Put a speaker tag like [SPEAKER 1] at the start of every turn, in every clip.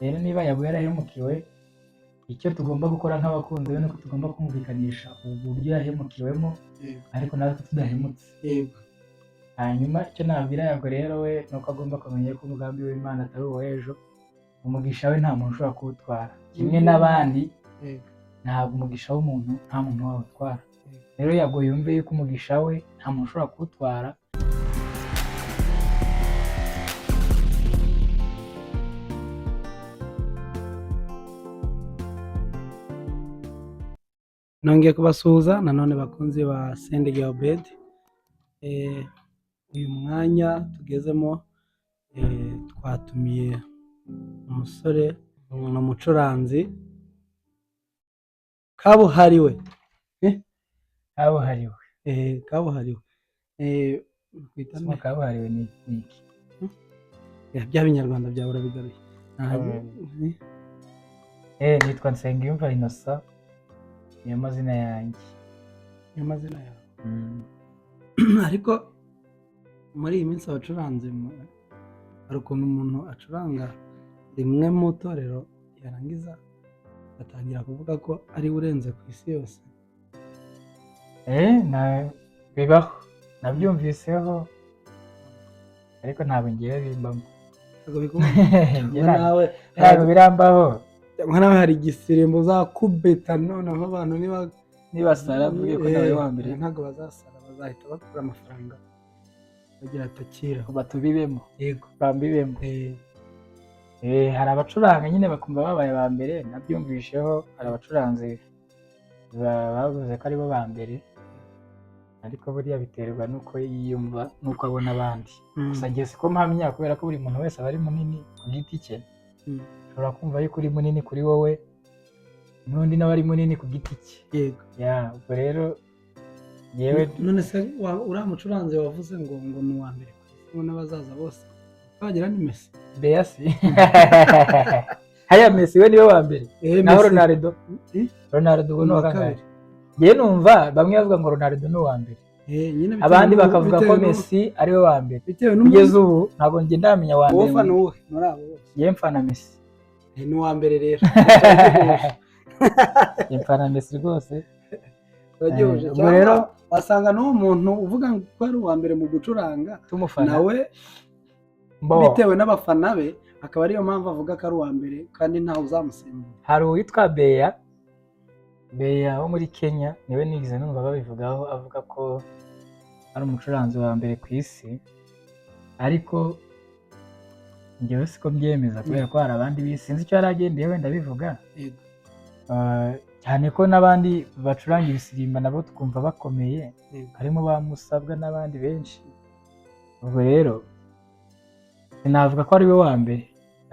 [SPEAKER 1] Rero niba Yago yarahemukiwe, icyo tugomba gukora nk'abakunzi be nuko tugomba kumvikanisha uburyo yahemukiwemo, ariko natwe tudahemutse. Hanyuma icyo nabwira Yago rero we ni uko agomba kumenya ko umugambi w'Imana atari uw'ejo. Umugisha we nta muntu ushobora kuwutwara kimwe n'abandi. Ntabwo umugisha w'umuntu nta muntu wawutwara. Rero Yago yumve yuko umugisha we nta muntu ushobora kuwutwara.
[SPEAKER 2] Nongeye kubasuhuza nanone bakunzi ba Sendege Obed. Uyu mwanya tugezemo, twatumiye umusore, ni umucuranzi kabuhariwe.
[SPEAKER 1] Kabuhariwe.
[SPEAKER 2] Kabuhariwe. Bakwita
[SPEAKER 1] Isomo
[SPEAKER 2] nde?
[SPEAKER 1] Kabuhariwe ni iki?
[SPEAKER 2] Bya binyarwanda byawe urabigaruye.
[SPEAKER 1] Nitwa Nsengiyumva Innocent, niyo mazina yanjye.
[SPEAKER 2] Niyo mazina yawe. Ariko muri iyi minsi abacuranzi, hari ukuntu umuntu acuranga rimwe mu itorero, yarangiza agatangira kuvuga ko ari we urenze ku isi yose.
[SPEAKER 1] Bibaho, nabyumviseho, ariko ntabwo ngewe bimbamo.
[SPEAKER 2] Ntabwo bikunda.
[SPEAKER 1] Njye
[SPEAKER 2] Cyangwa nawe
[SPEAKER 1] ntabwo birambaho.
[SPEAKER 2] Cyangwa nawe hari igisimbo uzakubita, noneho abantu niba
[SPEAKER 1] Nibasara mvuge ko nawe wa mbere.
[SPEAKER 2] Ntabwo bazasara, bazahita bakura amafaranga bagira atakira.
[SPEAKER 1] Batubibemo.
[SPEAKER 2] Yego.
[SPEAKER 1] Bambibemo. Hari abacuranga nyine bakumva babaye ba mbere, nabyumvisheho. Hari abacuranzi bavuze ko aribo ba mbere, ariko buriya biterwa n'uko yiyumva n'uko abona abandi. Gusa njye siko mpamya, kubera ko buri muntu wese aba ari munini ku giti cye. Ushobora kumva yuko uri munini kuri wowe, n'undi nawe ari munini ku giti cye. Ya, ubwo rero yewe.
[SPEAKER 2] None se uriya mucuranzi wavuze ngo ni uwa mbere ku isi, ngo n'abazaza bose bagira ni Messi?
[SPEAKER 1] Beyasi haya, Messi we niwe wa mbere. Naho
[SPEAKER 2] Messi.
[SPEAKER 1] Ronaldo.
[SPEAKER 2] Eh?
[SPEAKER 1] Ronaldo ubwo ni uwa
[SPEAKER 2] Ni uwa
[SPEAKER 1] kangahe?
[SPEAKER 2] kabiri.
[SPEAKER 1] Njyewe numva bamwe bavuga ngo Ronaldo ni uwa mbere,
[SPEAKER 2] Nyine bitewe
[SPEAKER 1] abandi bakavuga ko
[SPEAKER 2] bitewe
[SPEAKER 1] Messi ari we wa mbere.
[SPEAKER 2] Bitewe n'umuntu.
[SPEAKER 1] Kugeza ubu ntabwo njye ndamenya uwa
[SPEAKER 2] Wowe
[SPEAKER 1] mbere.
[SPEAKER 2] ufana uwuhe muri abo bose?
[SPEAKER 1] Njyewe mfana Messi.
[SPEAKER 2] Ni uwa mbere rero.
[SPEAKER 1] Njye mfana Messi rwose.
[SPEAKER 2] Uragihuje.
[SPEAKER 1] Ubwo
[SPEAKER 2] Cyangwa
[SPEAKER 1] rero
[SPEAKER 2] wasanga n'uwo muntu uvuga ko ari uwa mbere mu gucuranga
[SPEAKER 1] tumufana
[SPEAKER 2] nawe
[SPEAKER 1] Mbo,
[SPEAKER 2] bitewe n'abafana be, akaba ariyo mpamvu avuga ko ari uwa mbere kandi ntawe uzamusimbura.
[SPEAKER 1] Hari uwitwa Beya, Beya wo muri Kenya, niwe nigeze numva babivugaho, avuga ko ari umucuranzi wa mbere ku isi, ariko njyewe siko mbyemeza kubera ko hari abandi bisi, sinzi icyo yari agendeye wenda abivuga. Cyane ko n'abandi bacuranga ibisirimba nabo twumva bakomeye, harimo ba Musabwa n'abandi benshi. Ubwo rero sinavuga ko ari we wa mbere,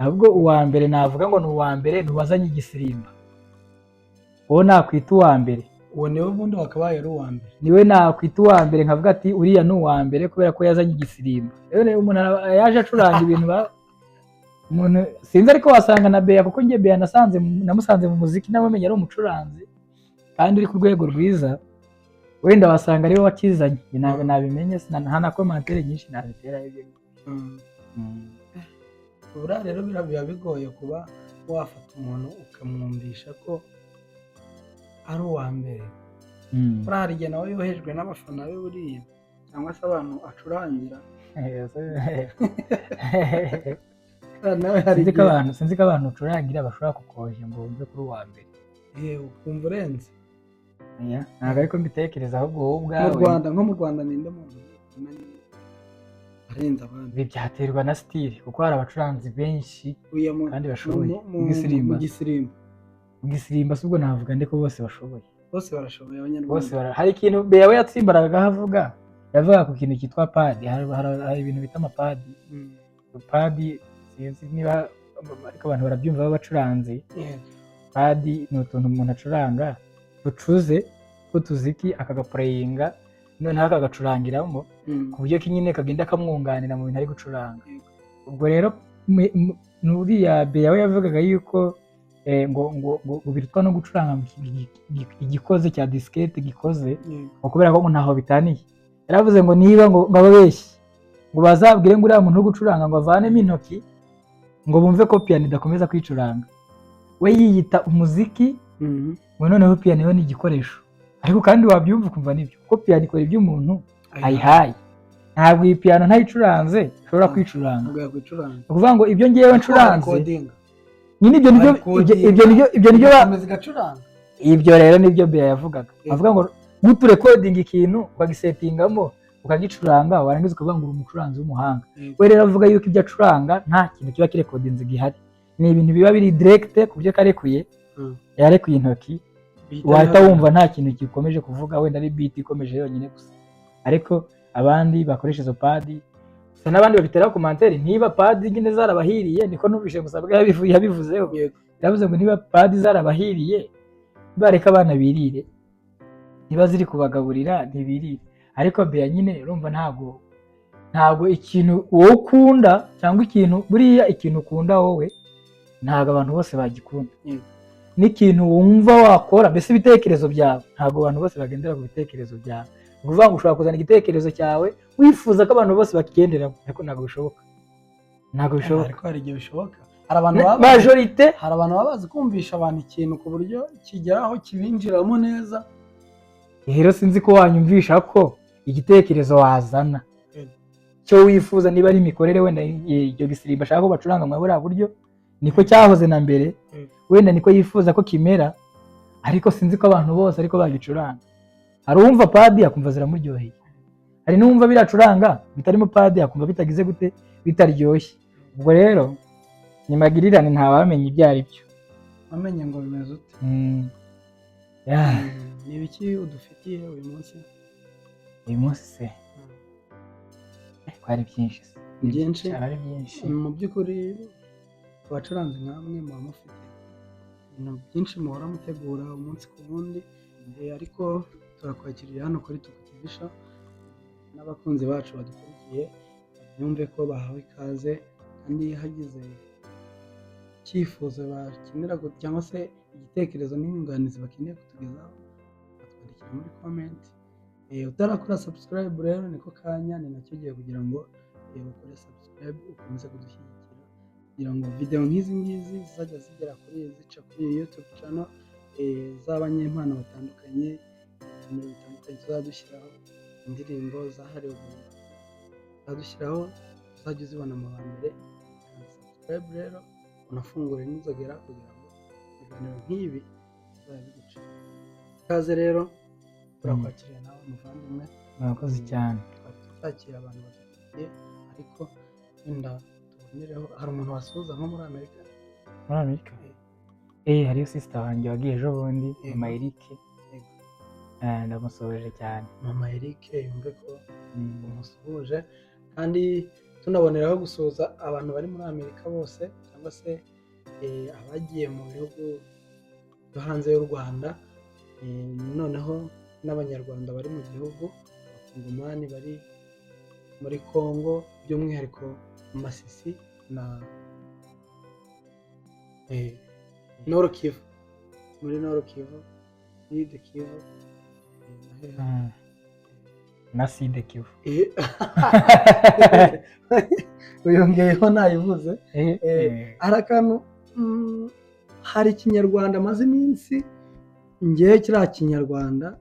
[SPEAKER 1] ahubwo uwa mbere navuga ngo ni uwa mbere ni uwazanye igisirimba, uwo nakwita uwa mbere.
[SPEAKER 2] Uwo niwe ubundi wakabaye ari uwa mbere.
[SPEAKER 1] Niwe nakwita uwa mbere, nkavuga ati uriya ni uwa mbere kubera ko yazanye igisirimba. Rero umuntu yaje acuranga ibintu umuntu sinzi, ariko wasanga na Beya, kuko njye Beya namusanze mu muziki, namumenye ari umucuranzi kandi uri ku rwego rwiza. Wenda wasanga ariwe wakizanye. Njye ntabwo nabimenye, nta na commentaire nyinshi nabitera ibyo.
[SPEAKER 2] Buriya rero biba bigoye kuba wafata umuntu ukamwumvisha ko ari uwa mbere. Buriya hari igihe nawe yohejwe n'abafana be buriya, cyangwa se abantu acurangira. Buriya nawe hari
[SPEAKER 1] Sinzi ko
[SPEAKER 2] igihe
[SPEAKER 1] abantu, sinzi ko abantu ucurangira bashobora kukoshya ngo wumve kuri uwa mbere.
[SPEAKER 2] Ukumva urenze.
[SPEAKER 1] Oya, ntabwo ariko mbitekereza, ahubwo wowe
[SPEAKER 2] Mu
[SPEAKER 1] ubwawe.
[SPEAKER 2] Rwanda, nko mu Rwanda, ninde muntu ubona arenze abandi?
[SPEAKER 1] Ibi byaterwa na style, kuko hari abacuranzi benshi
[SPEAKER 2] Uya
[SPEAKER 1] kandi bashoboye.
[SPEAKER 2] mu
[SPEAKER 1] Gisirimba.
[SPEAKER 2] Mu gisirimba.
[SPEAKER 1] Mu gisirimba si ubwo navuga ndiko bose bashoboye.
[SPEAKER 2] Bose barashoboye abanyarwanda.
[SPEAKER 1] Bose hari ikintu Beya we yatsimbaragaho avuga, yavugaga ku kintu cyitwa pad. Hari ibintu bita amapad. Pad sinzi niba, ariko abantu barabyumva b'abacuranzi. Pad ni utuntu umuntu acuranga ducuze tw'utuziki, akagapureyinga, noneho akagacurangiramo ku buryo ki nyine kagenda kamwunganira mu bintu ari gucuranga. Ubwo rero nuriya Beya we yavugaga yuko ngo birutwa no gucuranga mu igikoze cya disikete gikoze, ngo kubera ko ngo ntaho bitaniye. Yaravuze ngo niba ngo ababeshyi ngo bazabwire ngo uriya muntu uri gucuranga ngo avanemo intoki. Ngo bumve ko piyano idakomeza kwicuranga, we yiyita umuziki, ngo noneho piyano yo ni igikoresho. Ariko kandi wabyumva ukumva nibyo, kuko piyano ikora ibyo umuntu ayihaye. Ntabwo iyi piyano ntayicuranze ishobora kwicuranga.
[SPEAKER 2] Ntabwo yakwicuranga.
[SPEAKER 1] Ni ukuvuga ngo ibyo ngewe ncuranze
[SPEAKER 2] Recording.
[SPEAKER 1] Nyine ibyo nibyo, ibyo nibyo
[SPEAKER 2] Igakomeza igacuranga.
[SPEAKER 1] Ibyo rero nibyo Bea yavugaga, avuga ngo guturecordinga ikintu, ukagisettingamo, ukagicuranga, warangiza ukavuga ngo uri umucuranzi w'umuhanga. We rero avuga yuko ibyo acuranga nta kintu kiba kirecordinze gihari, ni ibintu biba biri direct ku byo karekuye. Yarekuye intoki,
[SPEAKER 2] Bihita
[SPEAKER 1] wahita
[SPEAKER 2] bihagarara.
[SPEAKER 1] wumva nta kintu gikomeje kuvuga, wenda ari beat ikomeje yonyine gusa. Ariko abandi bakoresha izo pad gusa, n'abandi babiteraho commentaire, niba pad nyine zarabahiriye, niko numvise gusa bwa yabivuzeho. Yavuze ngo niba pad zarabahiriye, bareka abana birire, niba ziri kubagaburira ntibirire. Ariko Bea nyine urumva ntabwo ikintu wowe ukunda, cyangwa ikintu, buriya ikintu ukunda wowe ntabwo abantu bose bagikunda. N'ikintu wumva wakora, mbese ibitekerezo byawe, ntabwo abantu bose bagendera ku bitekerezo byawe. Ni ukuvuga ngo ushobora kuzana igitekerezo cyawe wifuza ko abantu bose bakigenderamo, ariko ntabwo bishoboka, ntabwo bishoboka.
[SPEAKER 2] Ariko hari igihe bishoboka, hari abantu baba
[SPEAKER 1] Majorité.
[SPEAKER 2] Hari abantu baba bazi kumvisha abantu ikintu ku buryo kigeraho kibinjiramo neza.
[SPEAKER 1] Rero sinzi ko wanyumvisha ko igitekerezo wazana cyo wifuza, niba ari imikorere, wenda icyo gisirimba ashaka ko bacuranga muri buriya buryo, niko cyahoze na mbere, wenda niko yifuza ko kimera, ariko sinzi ko abantu bose ariko bagicuranga. Hari uwumva pad akumva ziramuryoheye, hari n'uwumva biracuranga bitarimo pad akumva bitagize gute, bitaryoshye. Ubwo rero ni magirirane, ntawamenya ibyo ari byo.
[SPEAKER 2] Wamenye ngo bimeze ute?
[SPEAKER 1] Yeah.
[SPEAKER 2] Ni ibiki udufitiye uyu munsi?
[SPEAKER 1] Uyu munsi se ko ari byinshi se?
[SPEAKER 2] Ni byinshi?
[SPEAKER 1] Cyane, ari byinshi.
[SPEAKER 2] Mu by'ukuri abacuranzi nkamwe muba mufite ibintu byinshi muhora mutegura umunsi ku wundi. Ariko turakwakiriye hano kuri Tuku TV Show, n'abakunzi bacu badukurikiye babyumve ko bahawe ikaze, kandi hagize icyifuzo bakenera cyangwa se igitekerezo n'inyunganizi bakeneye kutugezaho, batwandikira muri comment. Utarakora subscribe rero niko kanya, ni nacyo gihe kugira ngo ukore subscribe, ukomeze kudushyigikira kugira ngo video nk'izi ngizi zizajya zigera kuri, zica kuri iyi YouTube channel, z'abanyempano batandukanye, ibiganiro bitandukanye tuzajya dushyiraho, indirimbo zahariwe guhimbaza tuzajya dushyiraho, uzajya uzibona mu ba mbere. Kanda subscribe rero, unafungure n'inzogera kugira ngo ibiganiro nk'ibi bizajya bigucika. Ikaze rero, turakwakiriye nawe muvandimwe.
[SPEAKER 1] Murakoze cyane.
[SPEAKER 2] Twari tutakira abantu badukurikiye, ariko wenda tubonereho, hari umuntu wasuhuza nko muri Amerika?
[SPEAKER 1] Muri Amerika? Hariyo sister wanjye wagiye ejo bundi, mama Eric. Ndamusuhuje cyane.
[SPEAKER 2] Mama Eric yumve ko umusuhuje, kandi tunaboneraho gusuhuza abantu bari muri Amerika bose, cyangwa se abagiye mu bihugu byo hanze y'u Rwanda, noneho n'Abanyarwanda bari mu gihugu, Abakongomani bari muri Congo, by'umwihariko Masisi na Nord Kivu, muri Nord Kivu, Sud Kivu, na hehe?
[SPEAKER 1] Na Sud Kivu.
[SPEAKER 2] Uyongeyeho nayivuze. Hari akantu, hari Ikinyarwanda maze iminsi ngewe, kiriya Kinyarwanda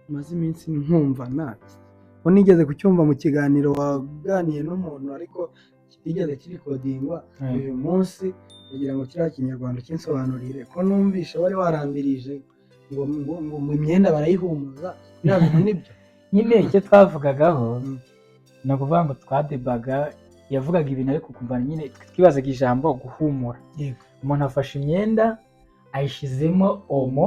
[SPEAKER 2] maze iminsi nkumva ntacyo ko nigeze kucyumva mu kiganiro waganiye n'umuntu, ariko kitigeze kirecordingwa. Uyu munsi kugira ngo kiriya Kinyarwanda kinsobanurire, ko numvishe wari warambirije ngo imyenda barayihumuza, biriya bintu nibyo?
[SPEAKER 1] Nyine icyo twavugagaho ni ukuvuga ngo twadebaga, yavugaga ibintu ariko ukumva nyine twibazaga ijambo guhumura. Umuntu afashe imyenda ayishyizemo Omo,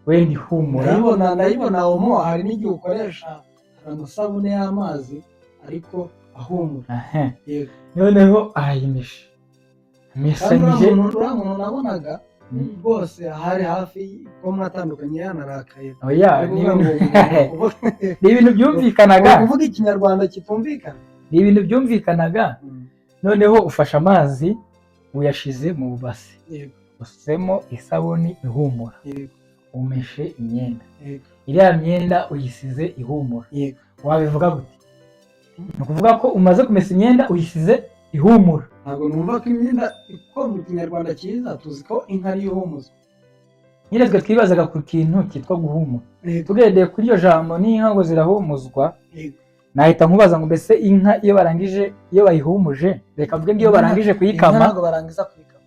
[SPEAKER 1] wenda ihumura.
[SPEAKER 2] Ndayibona Omo, hari n'igihe ukoresha, hari amasabune y'amazi ariko ahumura.
[SPEAKER 1] Noneho arayimesha.
[SPEAKER 2] Kandi
[SPEAKER 1] Amesanyije.
[SPEAKER 2] uriya muntu nabonaga rwose hari hafi ko mwatandukanye yanarakaye.
[SPEAKER 1] Oya,
[SPEAKER 2] Ari
[SPEAKER 1] ni
[SPEAKER 2] kuvuga ngo
[SPEAKER 1] ni ibintu byumvikanaga.
[SPEAKER 2] Ngo kuvuga Ikinyarwanda kitumvikana.
[SPEAKER 1] Ni ibintu byumvikanaga. Noneho ufashe amazi uyashize mu bubase, usutsemo isabuni ihumura, umeshe imyenda, iriya myenda uyisize ihumura. Wabivuga gute? Ni ukuvuga ko umaze kumesa imyenda uyisize Ihumura.
[SPEAKER 2] Ntabwo numva ko imyenda, ko mu Kinyarwanda cyiza tuzi ko inka ariyo ihumuzwa.
[SPEAKER 1] Nyine twe twibazaga ku kintu cyitwa guhumura, tugendeye kuri iryo jambo n'inka ngo zirahumuzwa. Nahita nkubaza ngo mbese inka iyo barangije, iyo bayihumuje, reka mvuge ngo iyo barangije
[SPEAKER 2] Inka
[SPEAKER 1] kuyikama,
[SPEAKER 2] ntabwo barangiza kuyikama.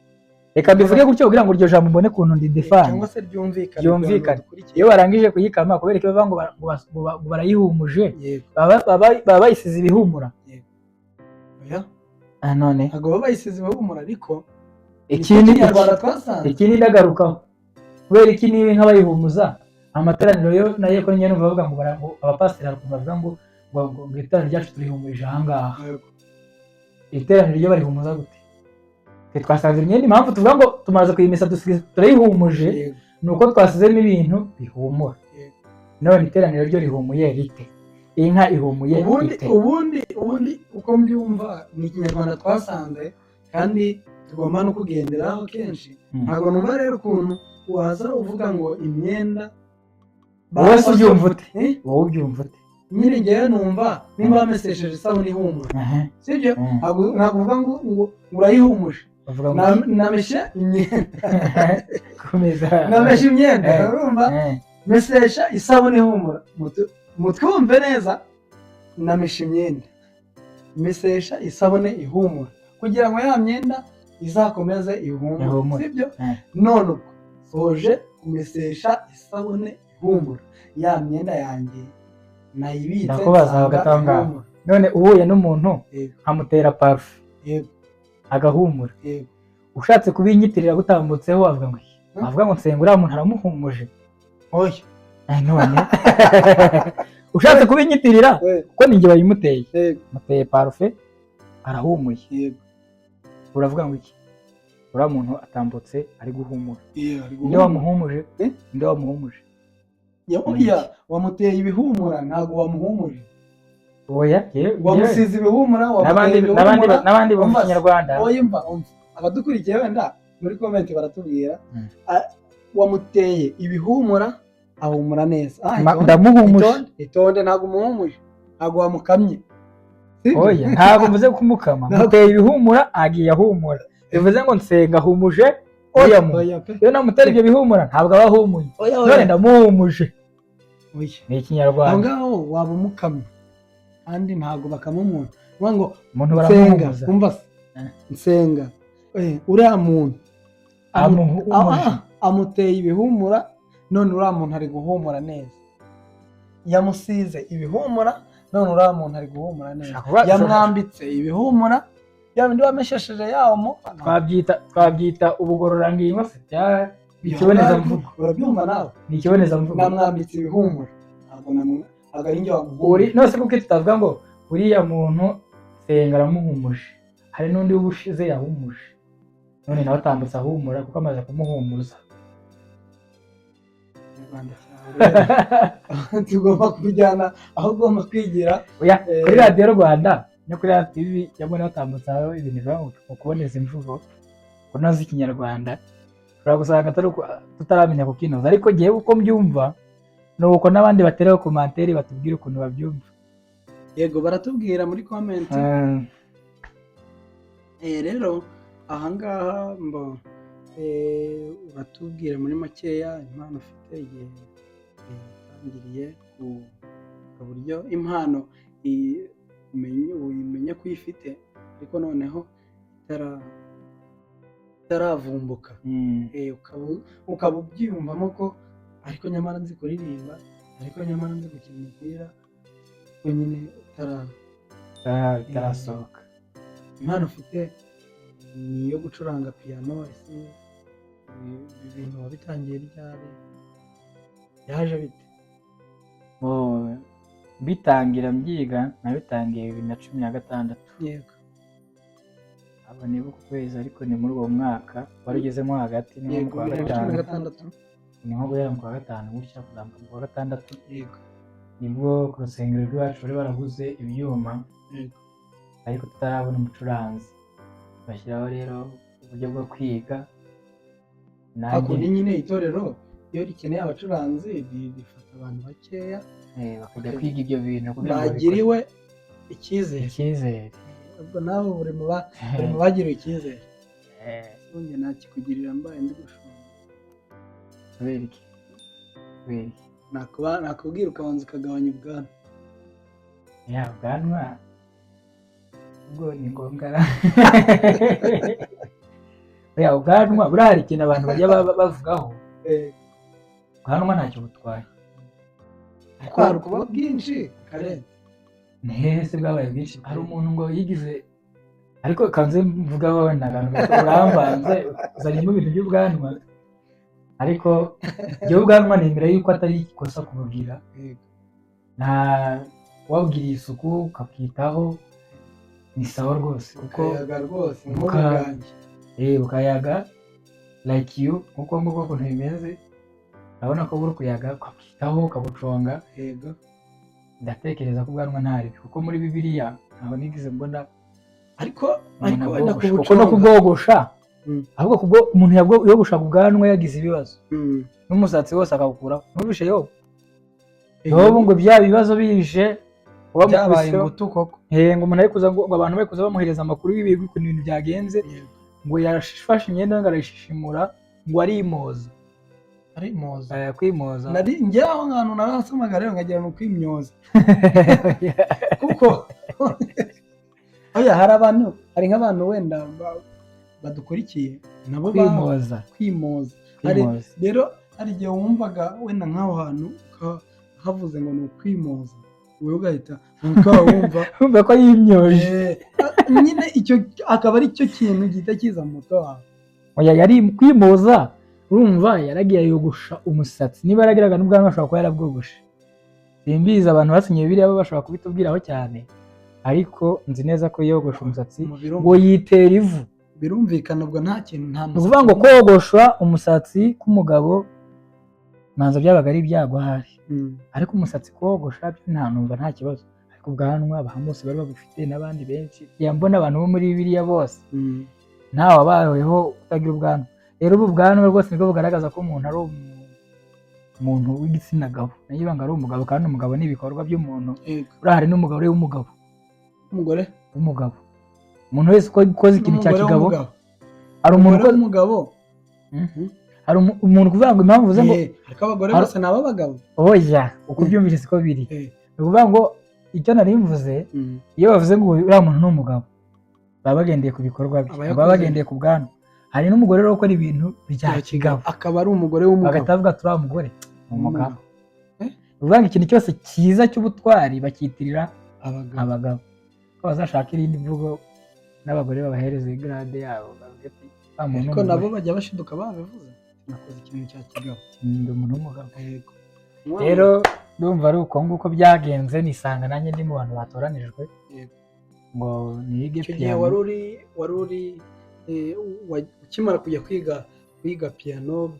[SPEAKER 1] Reka mbivuge gutyo kugira ngo iryo jambo mbone ukuntu ndidefana.
[SPEAKER 2] Cyangwa se ryumvikane.
[SPEAKER 1] Ryumvikane.
[SPEAKER 2] Kugira ngo dukurikiye.
[SPEAKER 1] Iyo barangije kuyikama, kubera ko bavuga ngo barayihumuje, baba bayisize ibihumura.
[SPEAKER 2] Oya.
[SPEAKER 1] Ah, none
[SPEAKER 2] Ntabwo baba bayisize ibihumura, ariko
[SPEAKER 1] ikindi
[SPEAKER 2] Kinyarwanda twasanze.
[SPEAKER 1] Ikindi ndagarukaho, kubera iki niba inka bayihumuza, amateraniro yo nayo ko njya numva bavuga ngo abapasiteri hari ukuntu bavuga ngo iteraniro ryacu turihumurije ahangaha. Iteraniro ryo barihumuza gute? Twe twasanze imyenda, impamvu tuvuga ngo tumaze kuyimesa dusigaye turayihumuje, ni uko twasizemo ibintu bihumura. None iteraniro ryo rihumuye rite? Inka ihumuye
[SPEAKER 2] Ubundi
[SPEAKER 1] ite?
[SPEAKER 2] ubundi uko mbyumva ni Ikinyarwanda twasanze kandi tugomba no kugenderaho kenshi. Ntabwo numva rero ukuntu waza uvuga ngo imyenda.
[SPEAKER 1] Wowe se ubyumva ute?
[SPEAKER 2] Eh?
[SPEAKER 1] Wowe ubyumva ute?
[SPEAKER 2] Nyine ngewe numva nimba wamesesheje isabune ihumura, sibyo? Ntabwo uvuga ngo urayihumuje.
[SPEAKER 1] Bavuga ngo
[SPEAKER 2] Nameshe imyenda.
[SPEAKER 1] Komeza.
[SPEAKER 2] Nameshe imyenda. Urumva, mesesha isabune ihumura. Mutwumve neza, nameshe imyenda, mesesha isabune ihumura kugira ngo ya myenda izakomeze ihumure.
[SPEAKER 1] Ihumure.
[SPEAKER 2] Sibyo?
[SPEAKER 1] Eh.
[SPEAKER 2] None ubwo soje kumesesha isabune ihumura ya myenda yanjye nayibitse,
[SPEAKER 1] Ndakubaza
[SPEAKER 2] nsanga
[SPEAKER 1] hagati aho ngaho.
[SPEAKER 2] ihumura.
[SPEAKER 1] None uhuye n'umuntu nkamutera parufe, agahumura, ushatse kubinyitirira gutambutseho, wavuga ngo iki? Wavuga ngo nsenga uriya muntu aramuhumuje?
[SPEAKER 2] Oya.
[SPEAKER 1] None ushatse kubinyitirira, kuko ninjye bayimuteye, muteye parufe arahumuye, uravuga ngo iki? Uriya muntu atambutse ari guhumura.
[SPEAKER 2] Iyo, ari
[SPEAKER 1] Ninde
[SPEAKER 2] guhumura.
[SPEAKER 1] wamuhumuje?
[SPEAKER 2] Eh?
[SPEAKER 1] Ninde wamuhumuje?
[SPEAKER 2] Oya, wamuteye ibihumura, ntabwo wamuhumuje.
[SPEAKER 1] Oya,
[SPEAKER 2] Wamusize ibihumura, wamuteye
[SPEAKER 1] n'abandi n'abandi
[SPEAKER 2] ibihumura.
[SPEAKER 1] N'abandi bo mu
[SPEAKER 2] Umva se.
[SPEAKER 1] Kinyarwanda.
[SPEAKER 2] Oya, umva, abadukurikiye wenda muri comment baratubwira. Wamuteye ibihumura ahumura neza. Itonde,
[SPEAKER 1] Ndamuhumuje.
[SPEAKER 2] itonde, itonde, ntabwo umuhumuje, ntabwo wamukamye. Sibyo?
[SPEAKER 1] Oya, ntabwo mvuze kumukama. Muteye ibihumura, agiye ahumura, bivuze ngo nsenga ahumuje uriya muntu.
[SPEAKER 2] Oya pe.
[SPEAKER 1] Iyo namutera ibyo bihumura ntabwo aba ahumuye.
[SPEAKER 2] Oya,
[SPEAKER 1] None
[SPEAKER 2] oya.
[SPEAKER 1] ndamuhumuje.
[SPEAKER 2] Oya.
[SPEAKER 1] Ni
[SPEAKER 2] Aho
[SPEAKER 1] Ikinyarwanda.
[SPEAKER 2] ngaho waba umukamye, kandi ntabwo bakama umuntu. Uvuga ngo
[SPEAKER 1] Umuntu
[SPEAKER 2] nsenga,
[SPEAKER 1] baramuhumuza.
[SPEAKER 2] umva se, nsenga, uriya muntu
[SPEAKER 1] Amuhumuje.
[SPEAKER 2] Amuteye ibihumura, none uriya muntu ari guhumura neza. Yamusize ibihumura, none uriya muntu ari guhumura neza. Yamwambitse ibihumura, ya bindi wameshesheje yawo mu
[SPEAKER 1] Twabyita ubugororangingo se, ikibonezamvugo?
[SPEAKER 2] Urabyumva nawe?
[SPEAKER 1] Ni ikibonezamvugo.
[SPEAKER 2] Namwambitse ibihumura, ntabwo ari njye
[SPEAKER 1] Uri
[SPEAKER 2] wamuhumura.
[SPEAKER 1] nose kuko tutavuga ngo uriya muntu senga aramuhumuje, hari n'undi w'ubushize yahumuje, none nawe atambutse ahumura kuko amaze kumuhumuza.
[SPEAKER 2] Ikinyarwanda cyawe tugomba kubijyana aho ugomba kwigira.
[SPEAKER 1] Oya, kuri Radiyo Rwanda no kuri RTV cyangwa batambutse aho ibintu biva mu kuboneza imvugo, kunoza Ikinyarwanda, ushobora gusanga atari tutaramenya kukinoza, ariko ngewe uko mbyumva ni uko, n'abandi bateraho commentaire batubwira ukuntu babyumva.
[SPEAKER 2] Yego, baratubwira muri comment. Rero ahangaha mbo uratubwira muri makeya impano ufite, igihe yatangiriye, ku buryo impano uyimenye ko uyifite, ariko noneho itaravumbuka, ukaba ubyiyumvamo ko ariko nyamara nzi kuririmba, ariko nyamara nzi gukina umupira, ariko nyine
[SPEAKER 1] itarasohoka.
[SPEAKER 2] Impano ufite ni iyo gucuranga piyano. Ese ibi bintu wabitangiye ryari? Yaje bite?
[SPEAKER 1] Oh, bitangira mbyiga, nabitangiye 2016. Aba nibuka ukwezi, ariko ni muri uwo mwaka wari ugezemo hagati, ni nko mu kwa
[SPEAKER 2] bibiri na cumi na
[SPEAKER 1] gatanu.
[SPEAKER 2] gatandatu.
[SPEAKER 1] Ni nko guhera mu kwa gatanu gutya kuzamuka mu kwa gatandatu. Nibwo ku rusengero rw'iwacu bari baraguze ibyuma, ariko tutarabona umucuranzi, bashyiraho rero uburyo bwo kwiga nanjye.
[SPEAKER 2] Hakundi nyine itorero iyo rikeneye abacuranzi rifata abantu bakeya
[SPEAKER 1] Bakajya kwiga ibyo bintu kugira ngo babikore.
[SPEAKER 2] Bagiriwe icyizere.
[SPEAKER 1] Icyizere.
[SPEAKER 2] Ubwo nawe uri mu bagiriwe icyizere. Njye nakikugirira mbaye ndi gushonga.
[SPEAKER 1] Kubera iki? Kubera iki?
[SPEAKER 2] Nakubwira ukabanza ukagabanya ubwanwa.
[SPEAKER 1] Ya ubwanwa ubwo ni ngombwa. Ya ubwanwa buriya hari ikintu abantu bajya bavugaho. Ubwanwa ntacyo butwaye.
[SPEAKER 2] Ariko hari kuba bwinshi karenze.
[SPEAKER 1] Ni hehe se bwabaye bwinshi? Hari umuntu ngo yigize, ariko kanze mvuga wowe akantu gato uramvanze uzanyemo ibintu by'ubwanwa, ariko njyewe ubwanwa nemera yuko atari ikosa kububwira. Nta wabwiriye isuku ukabwitaho ni sawa rwose, kuko
[SPEAKER 2] bukayaga rwose nk'ubu bwanjye.
[SPEAKER 1] Bukayaga like you, nkuko nguko ukuntu bimeze, urabona ko buri kuyaga, ukabwitaho, ukabuconga. Ndatekereza ko ubwanwa nta ribi, kuko muri Bibiliya ntabwo nigeze mbona
[SPEAKER 2] Ariko
[SPEAKER 1] umuntu
[SPEAKER 2] ariko wenda
[SPEAKER 1] abwogosha, kuko no
[SPEAKER 2] kubuconga.
[SPEAKER 1] Kubwogosha, ahubwo kubwo umuntu yogoshaga ubwanwa yagize ibibazo n'umusatsi wose akawukuraho. Numvishe Yobu, Yobu ngo bya bibazo bije
[SPEAKER 2] Byabaye
[SPEAKER 1] wamukubise
[SPEAKER 2] ingutu koko.
[SPEAKER 1] Ngo umuntu ari kuza, ngo abantu bari kuza bamuhereza amakuru y'ibigwi ukuntu ibintu byagenze, ngo yafashe imyenda ngo arayishishimura, ngo arimoza.
[SPEAKER 2] Arimoza.
[SPEAKER 1] Kwimoza.
[SPEAKER 2] Nari njye aho hantu narasomaga rero nkagira ni ukwimyoza, kuko oya, hari abantu, hari nk'abantu wenda badukurikiye nabo
[SPEAKER 1] Kwimoza.
[SPEAKER 2] Kwimoza. Hari
[SPEAKER 1] Kwimoza.
[SPEAKER 2] rero hari igihe wumvaga wenda nk'aho hantu havuze ngo ni ukwimoza, wowe ugahita ukaba wumva
[SPEAKER 1] wumva ko yimyoje.
[SPEAKER 2] Nyine icyo akaba ari cyo kintu gihita kiza mu mutwe wawe.
[SPEAKER 1] Oya, yari kwimoza, urumva yaragiye yogosha umusatsi, niba yaragiraga n'ubwanwa ashobora kuba yarabwogoshe, simbizi. Abantu basinye Bibiliya bo bashobora kubitubwiraho cyane, ariko nzi neza ko yogosha umusatsi
[SPEAKER 2] Mu birumvikana.
[SPEAKER 1] ngo yitera ivu.
[SPEAKER 2] Birumvikana, ubwo nta kintu, nta
[SPEAKER 1] Ni ukuvuga ngo kogosha umusatsi k'umugabo manza byabaga ari ibyago ahari, ariko umusatsi kogosha byo nta, numva nta kibazo. Ariko ubwanwa abantu bose bari babufite n'abandi benshi mbona, abantu bo muri Bibiliya bose nta wabayeho utagira ubwanwa. Rero ubu bwanwa rwose nibwo bugaragaza ko umuntu ari umuntu w'igitsina gabo, nayo ngo ari umugabo, kandi umugabo ni ibikorwa by'umuntu. Buriya hari n'umugabo uri w'umugabo.
[SPEAKER 2] Umugore
[SPEAKER 1] W'umugabo, umuntu wese ukoze ikintu cya
[SPEAKER 2] n'umugore
[SPEAKER 1] kigabo.
[SPEAKER 2] w'umugabo.
[SPEAKER 1] Hari umuntu
[SPEAKER 2] Umugore
[SPEAKER 1] ukoze
[SPEAKER 2] w'umugabo.
[SPEAKER 1] Hari umuntu kuvuga ngo impamvu uvuze ngo
[SPEAKER 2] Ariko abagore bose ni ab'abagabo.
[SPEAKER 1] Oya, uko ubyumvise siko biri. Ni ukuvuga ngo icyo nari mvuze, iyo bavuze ngo uriya muntu ni umugabo, baba bagendeye ku bikorwa bye,
[SPEAKER 2] Aba yakoze.
[SPEAKER 1] baba bagendeye ku bwanwa. Hari n'umugore rero ukora ibintu bya kigabo,
[SPEAKER 2] akaba ari umugore w'umugabo,
[SPEAKER 1] bagahita bavuga turiya mugore ni umugabo.
[SPEAKER 2] Eh?
[SPEAKER 1] Ni ukuvuga ngo ikintu cyose cyiza cy'ubutwari bakitirira
[SPEAKER 2] abagabo.
[SPEAKER 1] Abagabo ko bazashaka irindi mvugo n'abagore babahereza grade yabo, bavuge ati wa muntu ni
[SPEAKER 2] Ariko nabo
[SPEAKER 1] umugore.
[SPEAKER 2] bajya bashiduka babivuze, nakoze ikintu cya kigabo.
[SPEAKER 1] Ndi umuntu w'umugabo.
[SPEAKER 2] Yego.
[SPEAKER 1] Rero ndumva ari uko nguko byagenze, nisanga nanjye ndi mu bantu batoranijwe ngo nige
[SPEAKER 2] Icyo gihe
[SPEAKER 1] piyano.
[SPEAKER 2] wari uri ukimara kujya kwiga piyano,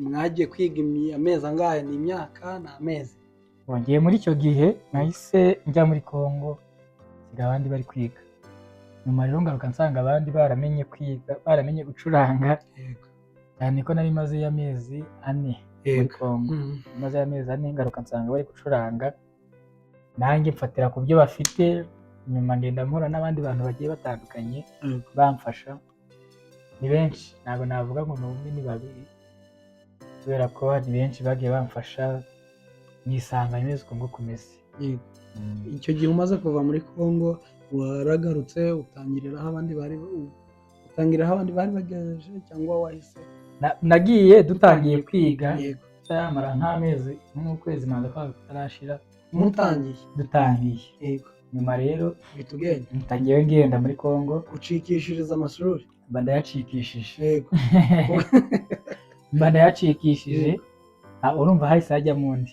[SPEAKER 2] mwagiye kwiga amezi angahe? Ni imyaka, ni amezi?
[SPEAKER 1] Wongeye muri icyo gihe nahise njya muri Congo, nsiga abandi bari kwiga. Nyuma rero ngaruka nsanga abandi baramenye kwiga, baramenye gucuranga, cyane ko nari mazeyo amezi 4 muri Congo. Maze amezi 4, ngaruka nsanga bari gucuranga, nanjye mfatira ku byo bafite. Nyuma ngenda mpura n'abandi bantu bagiye batandukanye bamfasha. Ni benshi, ntabwo navuga ngo ni umwe, ni babiri, kubera ko ni benshi bagiye bamfasha, nisanga meze uko nguko kumeze.
[SPEAKER 2] Icyo gihe umaze kuva muri Congo, waragarutse utangirira aho abandi bari bagejeje, cyangwa wahise
[SPEAKER 1] Nagiye dutangiye kwiga, yamara nk'amezi, nk'ukwezi manza kwanga kutarashira.
[SPEAKER 2] Mutangiye.
[SPEAKER 1] Dutangiye. Nyuma rero
[SPEAKER 2] Uhita ugenda.
[SPEAKER 1] ntangiye ngenda muri Congo.
[SPEAKER 2] Ucikishiriza amashuri.
[SPEAKER 1] Mba ndayacikishije. Mba ndayacikishije. Urumva hahise hajya mu ndi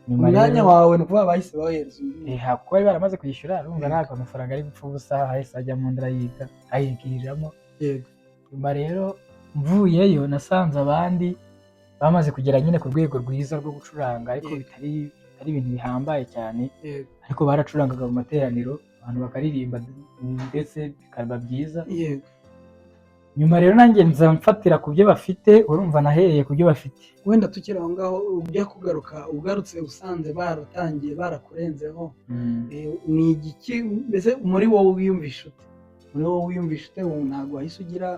[SPEAKER 1] nyuma
[SPEAKER 2] Umwanya
[SPEAKER 1] rero
[SPEAKER 2] wawe ni ukuvuga bahise bahereza undi.
[SPEAKER 1] Kuko bari baramaze kwishyura, urumva ntabwo amafaranga ari gupfa ubusa. Hahise hajya mu ndi, arayiga, ayigiriramo. Nyuma rero mvuyeyo nasanze abandi bamaze kugera nyine ku rwego rwiza rwo gucuranga, ariko bitari ibintu bihambaye cyane, ariko baracurangaga mu materaniro, abantu bakaririmba ndetse bikaba byiza. Nyuma rero nanjye nza mfatira ku byo bafite, urumva nahereye ku byo bafite.
[SPEAKER 2] Wenda tukiri aho ngaho, ujya kugaruka, ugarutse usanze baratangiye barakurenzeho, ni igiki mbese muri wowe wiyumvisha ute? Muri wowe wiyumvisha ute? Ubu ntabwo wahise ugira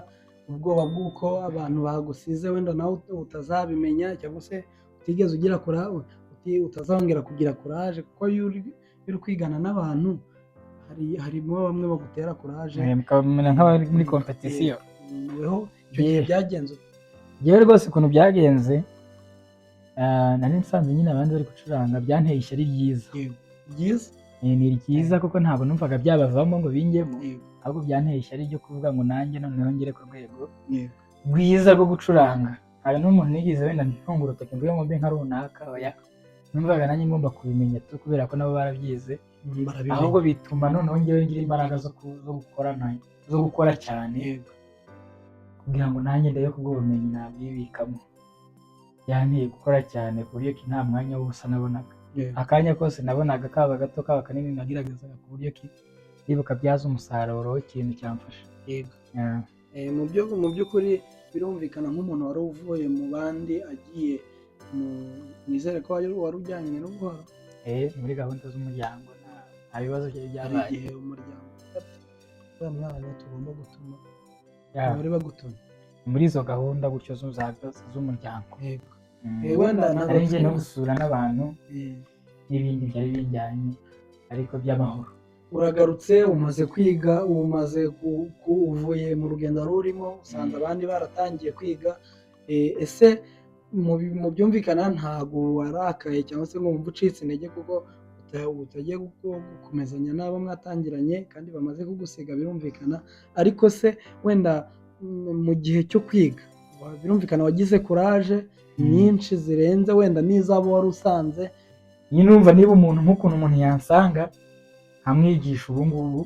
[SPEAKER 2] ubwoba bw'uko abantu bagusize, wenda nawe utazabimenya, cyangwa se utigeze ugira utazongera kugira courage? Kuko iyo uri kwigana n'abantu, harimo bamwe bagutera courage.
[SPEAKER 1] Mukamera nk'abari muri competition.
[SPEAKER 2] Weho icyo gihe byagenze ute?
[SPEAKER 1] Njyewe rwose ukuntu byagenze, nari nsanze nyine abandi bari gucuranga, byanteye ishyari ryiza.
[SPEAKER 2] Yego, byiza.
[SPEAKER 1] Ni ryiza kuko ntabwo numvaga byabavamo ngo bingemo, ahubwo byanteye ishyari ryo kuvuga ngo nanjye noneho ngere ku rwego rwiza rwo gucuranga. Hari n'umuntu nigeze wenda ntunga urutoki mvuge ngo mbe nka runaka, oya. Numvaga nanjye ngomba kubimenya tu, kubera ko nabo barabyize.
[SPEAKER 2] Barabimenya.
[SPEAKER 1] Ahubwo bituma noneho njyewe ngira imbaraga zo gukora zo gukora cyane kugira ngo nanjye ndebe ko ubwo bumenyi nabwibikamo. Byanteye gukora cyane ku buryo ki nta mwanya w'ubusa nabonaga. Akanya kose nabonaga, kaba gato kaba kanini, nageragezaga ku buryo ki ndibuka byaza umusaruro w'ikintu cyamfasha. Yeah.
[SPEAKER 2] Mu by'ukuri birumvikana, nk'umuntu wari uvuye mu bandi agiye mu, nizere ko wari ujyanywe n'ubuhoro.
[SPEAKER 1] Muri gahunda z'umuryango, nta bibazo byari
[SPEAKER 2] Hari
[SPEAKER 1] byabaye.
[SPEAKER 2] igihe umuryango uvuga ati: "Uriya mwana tugomba gutuma." Bari bagutumye.
[SPEAKER 1] Muri izo gahunda gutyo z'umuryango.
[SPEAKER 2] Wenda ntabwo
[SPEAKER 1] Nari ngiye no gusura n'abantu n'ibindi byari bijyanye, ariko by'amahoro.
[SPEAKER 2] Uragarutse, umaze kwiga, umaze uvuye mu rugendo wari urimo, usanze abandi baratangiye kwiga. Ese mu byumvikana ntabwo warakaye cyangwa se ngo wumve ucitse intege kuko utagiye gukomezanya n'abo mwatangiranye kandi bamaze kugusiga? Birumvikana. Ariko se wenda mu gihe cyo kwiga, birumvikana wagize courage nyinshi zirenze wenda n'izabo wari usanze.
[SPEAKER 1] Nyine urumva, niba umuntu, nk'ukuntu umuntu yansanga nkamwigisha ubu ngubu,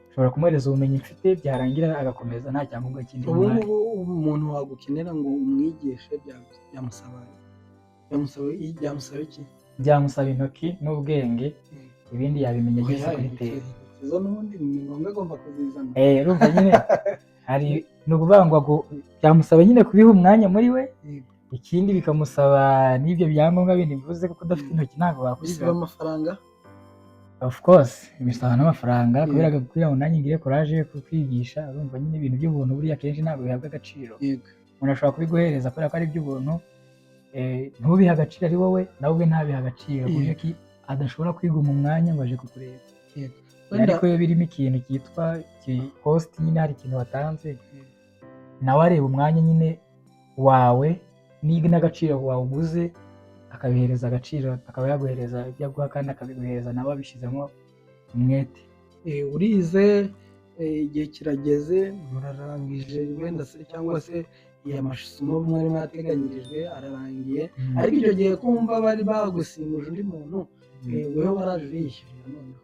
[SPEAKER 1] nshobora kumuhereza ubumenyi mfite, byarangira agakomeza nta cyangombwa kindi
[SPEAKER 2] Ubu
[SPEAKER 1] muhaye.
[SPEAKER 2] ngubu umuntu wagukenera ngo umwigishe, byamusaba iki?
[SPEAKER 1] Byamusaba intoki n'ubwenge, ibindi yabimenya ageze
[SPEAKER 2] Oya,
[SPEAKER 1] kuri
[SPEAKER 2] intoki
[SPEAKER 1] terrain.
[SPEAKER 2] Intoki zo n'ubundi ni ngombwa, agomba kuzizana.
[SPEAKER 1] Urumva nyine hari, ni ukuvuga ngo byamusaba nyine kubiha umwanya muri we. Ikindi bikamusaba n'ibyo byangombwa bindi mvuze, kuko udafite intoki ntabwo wakwiga.
[SPEAKER 2] Bisaba amafaranga.
[SPEAKER 1] Of course bisaba n'amafaranga, kubera ko kugira ngo nanjye ngire courage yo kukwigisha, urumva nyine ibintu by'ubuntu buriya akenshi ntabwo bihabwa agaciro. Umuntu ashobora kubiguhereza kubera ko ari iby'ubuntu, ntubihe agaciro ari wowe, nawe ubwe ntabihe agaciro, ku buryo ki adashobora kwiguma umwanya ngo aje kukureba.
[SPEAKER 2] Wenda
[SPEAKER 1] Ariko iyo birimo ikintu cyitwa cost nyine, hari ikintu watanze, nawe areba umwanya nyine wawe n'agaciro wawuguze, akabihereza agaciro, akaba yaguhereza ibyo aguha, kandi akabiguhereza nawe abishyizemo umwete.
[SPEAKER 2] Urize, igihe kirageze, murarangije wenda se, cyangwa se iya masomo mwari mwateganyirijwe ararangiye. Ariko icyo gihe kumva bari bagusimbuje undi muntu, weho waraje uriyishyurira noneho?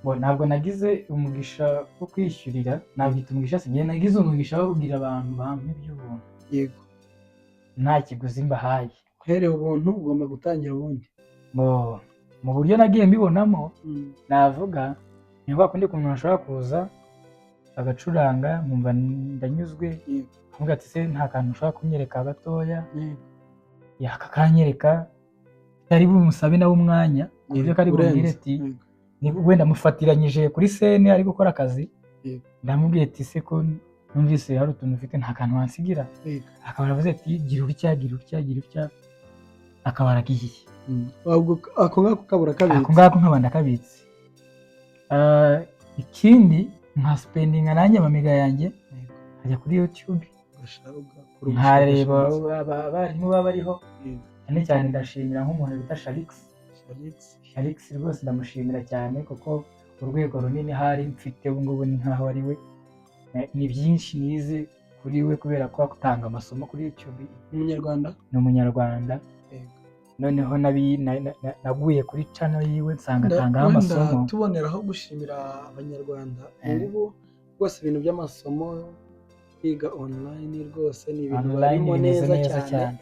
[SPEAKER 1] Bo, ntabwo nagize umugisha wo kwishyurira, nabyita umugisha se? Njye nagize umugisha wo kugira abantu bampa iby'ubuntu nta kiguzi mbahaye.
[SPEAKER 2] Uhereye ubuntu ugomba gutangira ubundi.
[SPEAKER 1] Bo, mu buryo nagiye mbibonamo, navuga ni kwa kundi umuntu ashobora kuza agacuranga nkumva ndanyuzwe, nkavuga ati: "Se nta kantu ushobora kunyereka gatoya?" Yakakanyereka, bitari bumusabe nawe umwanya, ku buryo kari bumubwire
[SPEAKER 2] Urenze.
[SPEAKER 1] ati wenda mufatiranyije kuri scène ari gukora akazi, ndamubwiye ati: "Se ko numvise hari utuntu ufite, nta kantu wansigira?" Akaba aravuze ati: "Gira utya, gira utya, gira utya," akaba aragiye.
[SPEAKER 2] Ubwo ako ngako kabura
[SPEAKER 1] Ako
[SPEAKER 2] kabitse.
[SPEAKER 1] ngako nkaba ndakabitse. Ikindi nka spendinga nanjye amamega yanjye, nkajya kuri YouTube,
[SPEAKER 2] Ugakora
[SPEAKER 1] nkareba
[SPEAKER 2] ubushakashatsi.
[SPEAKER 1] abarimu baba bariho. Cyane cyane ndashimira nk'umuntu bita Sharix.
[SPEAKER 2] Sharix.
[SPEAKER 1] Sharix rwose ndamushimira cyane, kuko urwego runini hari mfite ubu ngubu ni nkaho ari we. Ni byinshi nize kuri we, kubera ko atanga amasomo kuri YouTube.
[SPEAKER 2] Umunyarwanda.
[SPEAKER 1] Ni umunyarwanda. Noneho naguye kuri channel yiwe nsanga atangaho
[SPEAKER 2] Wenda
[SPEAKER 1] amasomo.
[SPEAKER 2] tuboneraho gushimira abanyarwanda. Ubu rwose ibintu by'amasomo, kwiga online, rwose ni ibintu
[SPEAKER 1] Online
[SPEAKER 2] barimo
[SPEAKER 1] bimeze
[SPEAKER 2] neza
[SPEAKER 1] neza
[SPEAKER 2] cyane.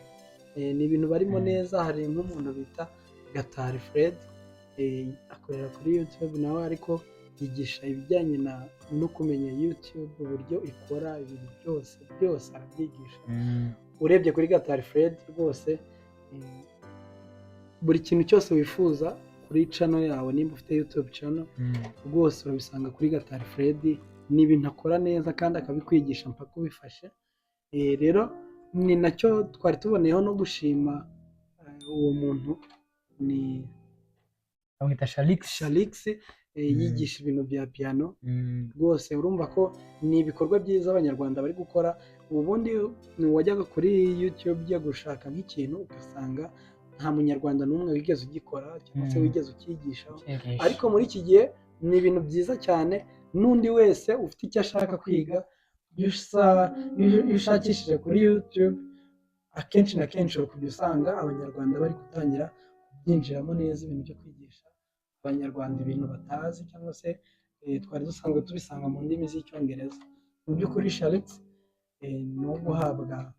[SPEAKER 1] cyane.
[SPEAKER 2] Ni ibintu barimo neza. Hari nk'umuntu bita Gatari Fred, akorera kuri YouTube nawe, ariko Yigisha ibijyanye no kumenya YouTube, uburyo ikora, ibintu byose byose arabyigisha. Urebye kuri Gatari Fred rwose, buri kintu cyose wifuza kuri channel yawe, nimba ufite YouTube channel, rwose urabisanga kuri Gatari Fred. Ni ibintu akora neza kandi akabikwigisha mpaka ubifashe. Rero ni nacyo twari tuboneyeho no gushima uwo muntu ni
[SPEAKER 1] Bamwita Sharix.
[SPEAKER 2] Sharix, yigisha ibintu bya piano. Rwose urumva ko ni ibikorwa byiza Abanyarwanda bari gukora. Ubundi wajyaga kuri YouTube ujya gushaka nk'ikintu, ugasanga nta Munyarwanda n'umwe wigeze ugikora cyangwa se wigeze ucyigishaho.
[SPEAKER 1] Cyigisha.
[SPEAKER 2] Ariko muri iki gihe ni ibintu byiza cyane, n'undi wese ufite icyo ashaka kwiga, iyo ushakishije kuri YouTube, akenshi na kenshi uri kujya usanga Abanyarwanda bari gutangira kubyinjiramo neza, ibintu byo kwigisha Abanyarwanda ibintu batazi cyangwa se twari dusanzwe tubisanga mu ndimi z'Icyongereza. Mu by'ukuri Sharix ni uwo guhabwa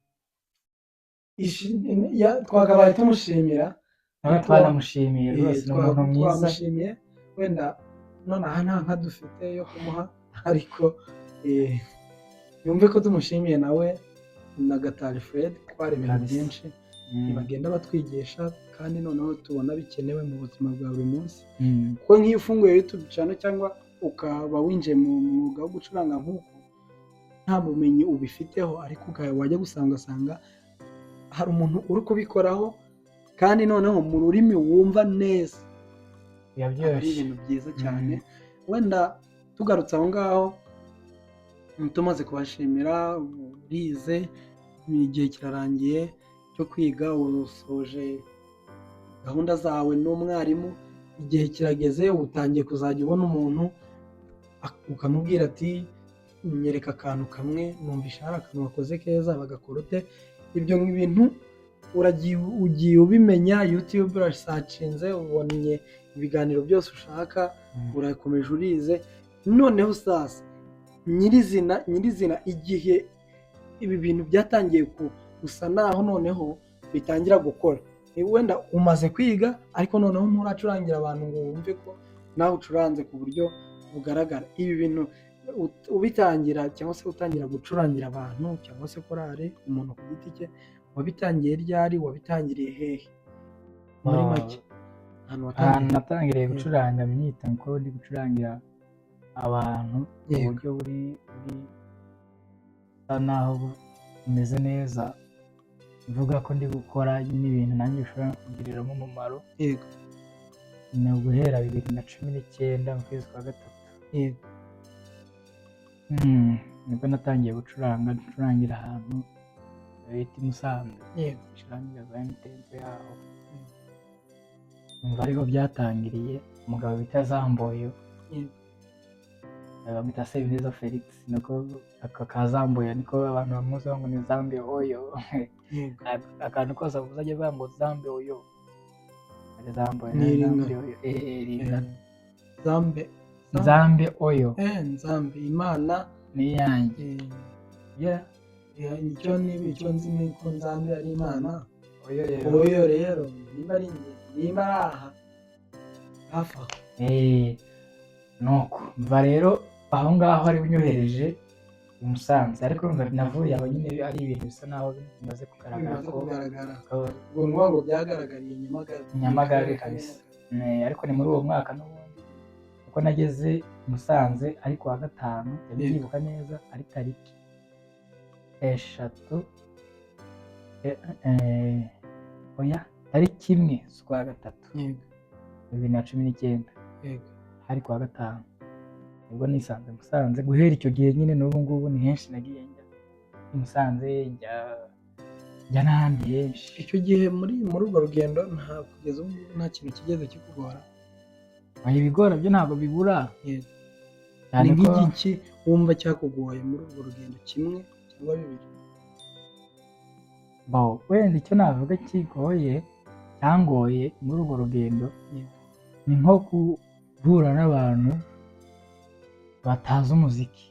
[SPEAKER 2] twakabaye tumushimira.
[SPEAKER 1] Nawe twanamushimiye rwose, ni umuntu mwiza.
[SPEAKER 2] Twamushimiye, wenda nonaha nta nka dufite yo kumuha, ariko yumve ko tumushimiye nawe na Gatari Fred, ko hari ibintu
[SPEAKER 1] Kabisa.
[SPEAKER 2] byinshi bagenda batwigisha kandi noneho tubona bikenewe mu buzima bwa buri munsi, kuko nk'iyo ufunguye YouTube channel cyangwa ukaba winjiye mu mwuga wo gucuranga nk'uku nta bumenyi ubifiteho, ariko wajya gusanga ugasanga hari umuntu uri kubikoraho kandi noneho mu rurimi wumva neza,
[SPEAKER 1] Biba
[SPEAKER 2] aba ari
[SPEAKER 1] byoroshye.
[SPEAKER 2] ibintu byiza cyane. Wenda tugarutse aho ngaho, tumaze kubashimira, urize, igihe kirarangiye cyo kwiga, usoje gahunda zawe n'umwarimu, igihe kirageze utangiye kuzajya ubona umuntu ukamubwira ati: "Nyereka akantu kamwe, numvisha hari akantu wakoze keza, bagakora ute?" Ibyo bintu uragiye ugiye ubimenya, YouTube urasearchinze, ubonye ibiganiro byose ushaka, urakomeje urize. Noneho sasa nyirizina nyirizina, igihe ibi bintu byatangiye gusa naho noneho bitangira gukora, wenda umaze kwiga ariko noneho nturacurangira abantu ngo wumve ko nawe ucuranze ku buryo bugaragara. Ibi bintu ubitangira cyangwa se utangira gucurangira abantu cyangwa se korari, umuntu ku giti cye, wabitangiye ryari? Wabitangiriye hehe muri make, ahantu
[SPEAKER 1] Ahantu
[SPEAKER 2] watangiriye?
[SPEAKER 1] Natangiriye gucuranga myita ko ndi gucurangira abantu mu buryo buri busa naho bumeze neza, mvuga ko ndi gukora n'ibintu nanjye bishobora kugiriramo umumaro, ni uguhera 2019 mu kwezi kwa gatatu. Nibwo natangiye gucuranga, ncurangira ahantu bita i Musanze, ncurangira za Temple yaho. Numva ariho byatangiriye. Umugabo bita Zamboyo, bamwita Sebineza Felix, niko aka ka Zamboyo niko abantu bamuziho ngo ni Zambe Oyo. Akantu kose avuze ajya avuga ngo Zambe Oyo. Ari Zamboyo.
[SPEAKER 2] Ni Iringa.
[SPEAKER 1] Zambe Oyo. Iringa.
[SPEAKER 2] Zambe.
[SPEAKER 1] Nzambe Oyo.
[SPEAKER 2] Nzambe Imana.
[SPEAKER 1] Ni iyanjye. Yeah.
[SPEAKER 2] Icyo ni icyo nzi ni ko Nzambe ari Imana.
[SPEAKER 1] Oyo rero.
[SPEAKER 2] Oyo rero nimba ari njye, nimba ari aha hafi aho.
[SPEAKER 1] Nuko mva rero aho ngaho ari unyohereje i Musanze, ariko urumva navuye aho nyine ari ibintu bisa naho bimaze kugaragara
[SPEAKER 2] Bimaze
[SPEAKER 1] ko
[SPEAKER 2] kugaragara.
[SPEAKER 1] Ko
[SPEAKER 2] Ubwo ni ukuvuga ngo byagaragariye Nyamagabe.
[SPEAKER 1] Nyamagabe kabisa. Ariko ni muri uwo mwaka n'ubundi, kuko nageze i Musanze ari ku wa gatanu, ndabyibuka neza, ari tariki 3, oya, tariki 1 z'ukwa gatatu, 2019, hari ku wa gatanu, nibwo nisanze Musanze. Guhera icyo gihe nyine n'ubu ngubu ni henshi nagiye njya i Musanze, njya n'ahandi henshi.
[SPEAKER 2] Icyo gihe muri urwo rugendo, nta kugeza ubu ngubu nta kintu kigeze kikugora?
[SPEAKER 1] Oya, ibigora byo ntabwo bibura. Cyane
[SPEAKER 2] Ni
[SPEAKER 1] ko
[SPEAKER 2] nk'igiki wumva cyakugoye muri urwo rugendo, kimwe cyangwa bibiri?
[SPEAKER 1] Bo, wenda icyo navuga kigoye, cyangoye muri urwo rugendo, ni nko guhura n'abantu batazi umuziki,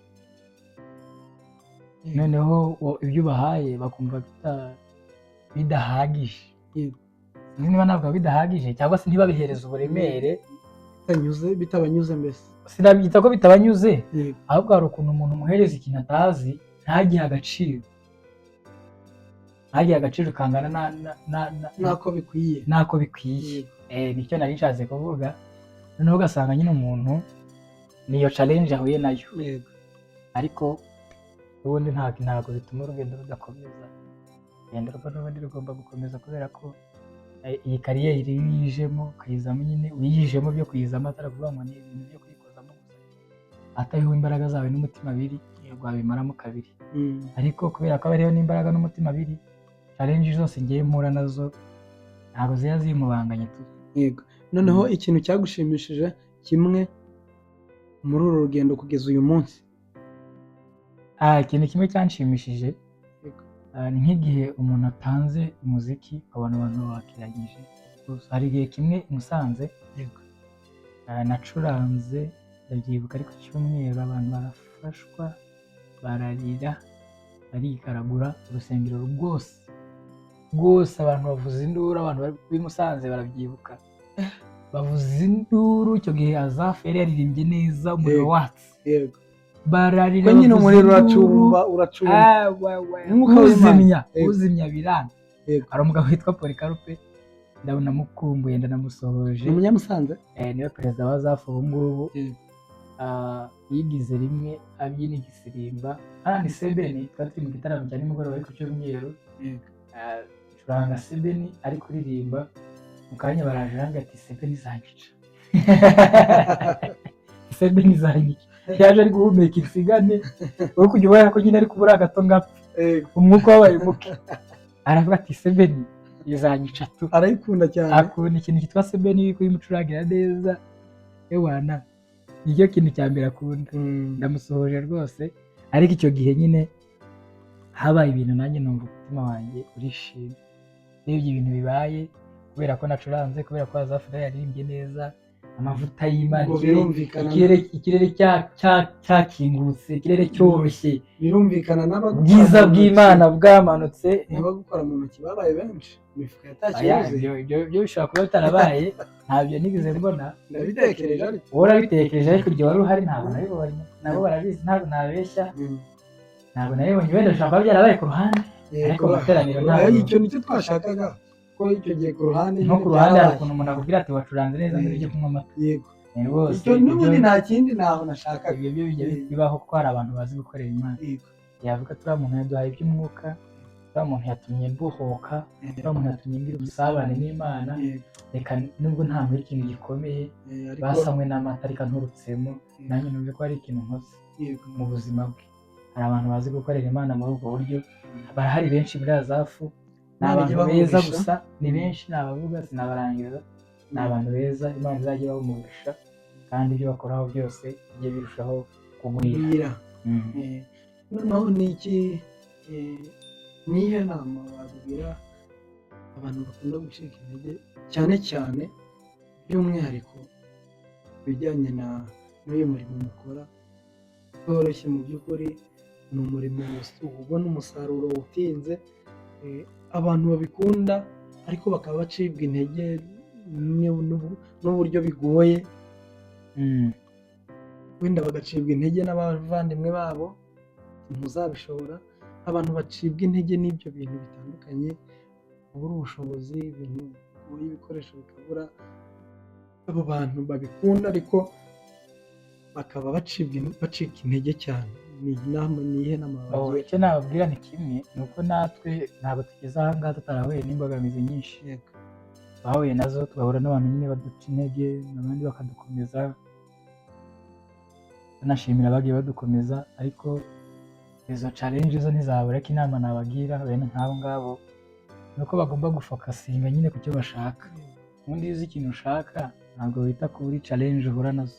[SPEAKER 1] noneho ibyo ubahaye bakumva bidahagije. Sinzi niba navuga bidahagije cyangwa se ntibabihereze uburemere.
[SPEAKER 2] Bitanyuze, bitabanyuze mbese.
[SPEAKER 1] Sinabyita ko bitabanyuze, ahubwo hari ukuntu umuntu umuhereza ikintu atazi ntagihe agaciro, ntagihe agaciro kangana na
[SPEAKER 2] N'ako bikwiye.
[SPEAKER 1] N'ako bikwiye. Nicyo nari nshatse kuvuga. Noneho ugasanga nyine umuntu niyo challenge ahuye nayo, ariko ubundi ntabwo bituma urugendo rudakomeza. Urugendo rwo n'ubundi rugomba gukomeza, kubera ko iyi career iyo uyijemo, ukayizamo nyine, uyijemo byo kuyizamo, atari ukuvuga ngo ni ibintu byo kuyikozamo gusa, atariho imbaraga zawe n'umutima biri, ntabwo wabimaramo kabiri. Ariko kubera ko aba ariho n'imbaraga n'umutima biri, challenge zose ngiye mpura nazo ntabwo ziba zimubanganye tu.
[SPEAKER 2] Yego. Noneho ikintu cyagushimishije kimwe muri uru rugendo kugeza uyu munsi?
[SPEAKER 1] Ikintu kimwe cyanshimishije, ni nk'igihe umuntu atanze umuziki ukabona abantu bawakiranyije. Gusa hari igihe kimwe i Musanze, nacuranze, ndabyibuka, ariko cyumweru abantu barafashwa, bararira, barigaragura, urusengero rwose rwose, abantu bavuza induru. Abantu b'i Musanze barabyibuka, bavuza induru. Icyo gihe Azafu yari yaririmbye neza, umuriro watse, bararira,
[SPEAKER 2] Ko nyine
[SPEAKER 1] bavuza
[SPEAKER 2] umuriro
[SPEAKER 1] induru.
[SPEAKER 2] Uracumba, uracumba.
[SPEAKER 1] Ah, wa,
[SPEAKER 2] Umwuka w'Imana.
[SPEAKER 1] Uzimya, uzimya biranga. Hari umugabo witwa Polycarpe, ndabona mukumbuye, ndanamusohoje.
[SPEAKER 2] Ni umunyamusanze?
[SPEAKER 1] Niwe perezida wa Azafu ubu ngubu. Yigize rimwe abyina igisirimba hano ni sebeni, twari turi mu gitaramo cya nimugoroba ariko cyumweru. Curanga sebeni ari kuririmba, mu kanya baraje arambwira ati: "Sebeni zanyica, sebeni zanyica." Yaje ari guhumeka insigane, wowe kujya ubona ko nyine ari kubura gato ngapfa, umwuka wabaye muke, aravuga ati: "Sebeni izanyica tu."
[SPEAKER 2] Arayikunda cyane.
[SPEAKER 1] Akunda ikintu cyitwa sebeni, kuyimucurangira neza, ewana nicyo kintu cya mbere akunda. Ndamusuhuje rwose. Ariko icyo gihe nyine habaye ibintu, nanjye numva umutima wanjye urishimye urebye ibintu bibaye kubera ko nacuranze, kubera ko Azafu nawe yaririmbye neza, amavuta y'Imana,
[SPEAKER 2] Ubwo birumvikana.
[SPEAKER 1] Ikirere cyakingutse, ikirere cyoroshye,
[SPEAKER 2] Birumvikana n'abagukora
[SPEAKER 1] ubwiza
[SPEAKER 2] mu ntoki-
[SPEAKER 1] bw'Imana bwamanutse.
[SPEAKER 2] N'abagukora mu ntoki babaye benshi, imifuka yatashye
[SPEAKER 1] Aya,
[SPEAKER 2] yuzuye.
[SPEAKER 1] Ibyo bishobora kuba bitarabaye, ntabyo nigeze mbona.
[SPEAKER 2] Ndabitekereje ariko.
[SPEAKER 1] Wowe urabitekereje, ariko igihe wari uhari ntabwo nabibonye. Nabo barabizi, ntabwo nabeshya, ntabwo nabibonye. Wenda bishobora kuba byarabaye ku ruhande, ariko mu materaniro ntabwo.
[SPEAKER 2] Icyo nicyo twashakaga, ko icyo gihe ku ruhande
[SPEAKER 1] Nko
[SPEAKER 2] nyine
[SPEAKER 1] ku ruhande hari
[SPEAKER 2] byarabaye.
[SPEAKER 1] ukuntu umuntu akubwira ati: "Wacuranze neza, mbere ujye kunywa amata." Ni rwose
[SPEAKER 2] Icyo n'ubundi nta kindi, ntaho nashakaga.
[SPEAKER 1] Ibyo byo bijya bibaho, kuko hari abantu bazi gukorera Imana. Yavuga ati: "Uriya muntu yaduhaye iby'umwuka, uriya muntu yatumye mbohoka, uriya muntu yatumye ngira ubusabane n'Imana, reka nubwo nta nkora ikintu gikomeye,
[SPEAKER 2] Ariko
[SPEAKER 1] basanywe n'amata, reka nturutsemo nanjye numve ko hari ikintu nkoze mu buzima bwe." Hari abantu bazi gukorera Imana muri ubwo buryo, barahari benshi muri Azafu. Ni
[SPEAKER 2] Imana ijye
[SPEAKER 1] abantu beza
[SPEAKER 2] ibaha umugisha.
[SPEAKER 1] gusa, ni benshi, nabavuga sinabarangiza. Ni abantu beza, Imana izajya ibaha umugisha, kandi ibyo bakoraho byose bijye birushaho kugwira.
[SPEAKER 2] Bwira. Noneho ni iki, niyihe nama wabwira abantu bakunda gucika intege cyane cyane, by'umwihariko ibijyanye na n'uyu murimo mukora utoroshye? Mu by'ukuri ni umurimo ubona umusaruro utinze. Abantu babikunda ariko bakaba bacibwa intege n'uburyo bigoye, wenda bagacibwa intege n'abavandimwe babo: "Ntuzabishobora." Abantu bacibwa intege n'ibyo bintu bitandukanye, kubura ubushobozi, ibintu bigoye, ibikoresho bikabura. Abo bantu babikunda ariko bakaba bacika intege cyane, ni inama, ni iyihe nama
[SPEAKER 1] Oh,
[SPEAKER 2] wabagira?
[SPEAKER 1] Icyo nababwira ni kimwe, ni uko natwe ntabwo tugeze aha ngaha tutarahuye n'imbogamizi nyinshi. Twahuye nazo, tugahura n'abantu nyine baduca intege, abandi bakadukomeza. Tunashimira abagiye badukomeza, ariko izo challenge zo ntizabura. Ko inama nabagira bene nk'abo ngabo ni uko bagomba gufocusinga nyine ku cyo bashaka. Ubundi iyo uzi ikintu ushaka, ntabwo wita kuri challenge uhura nazo.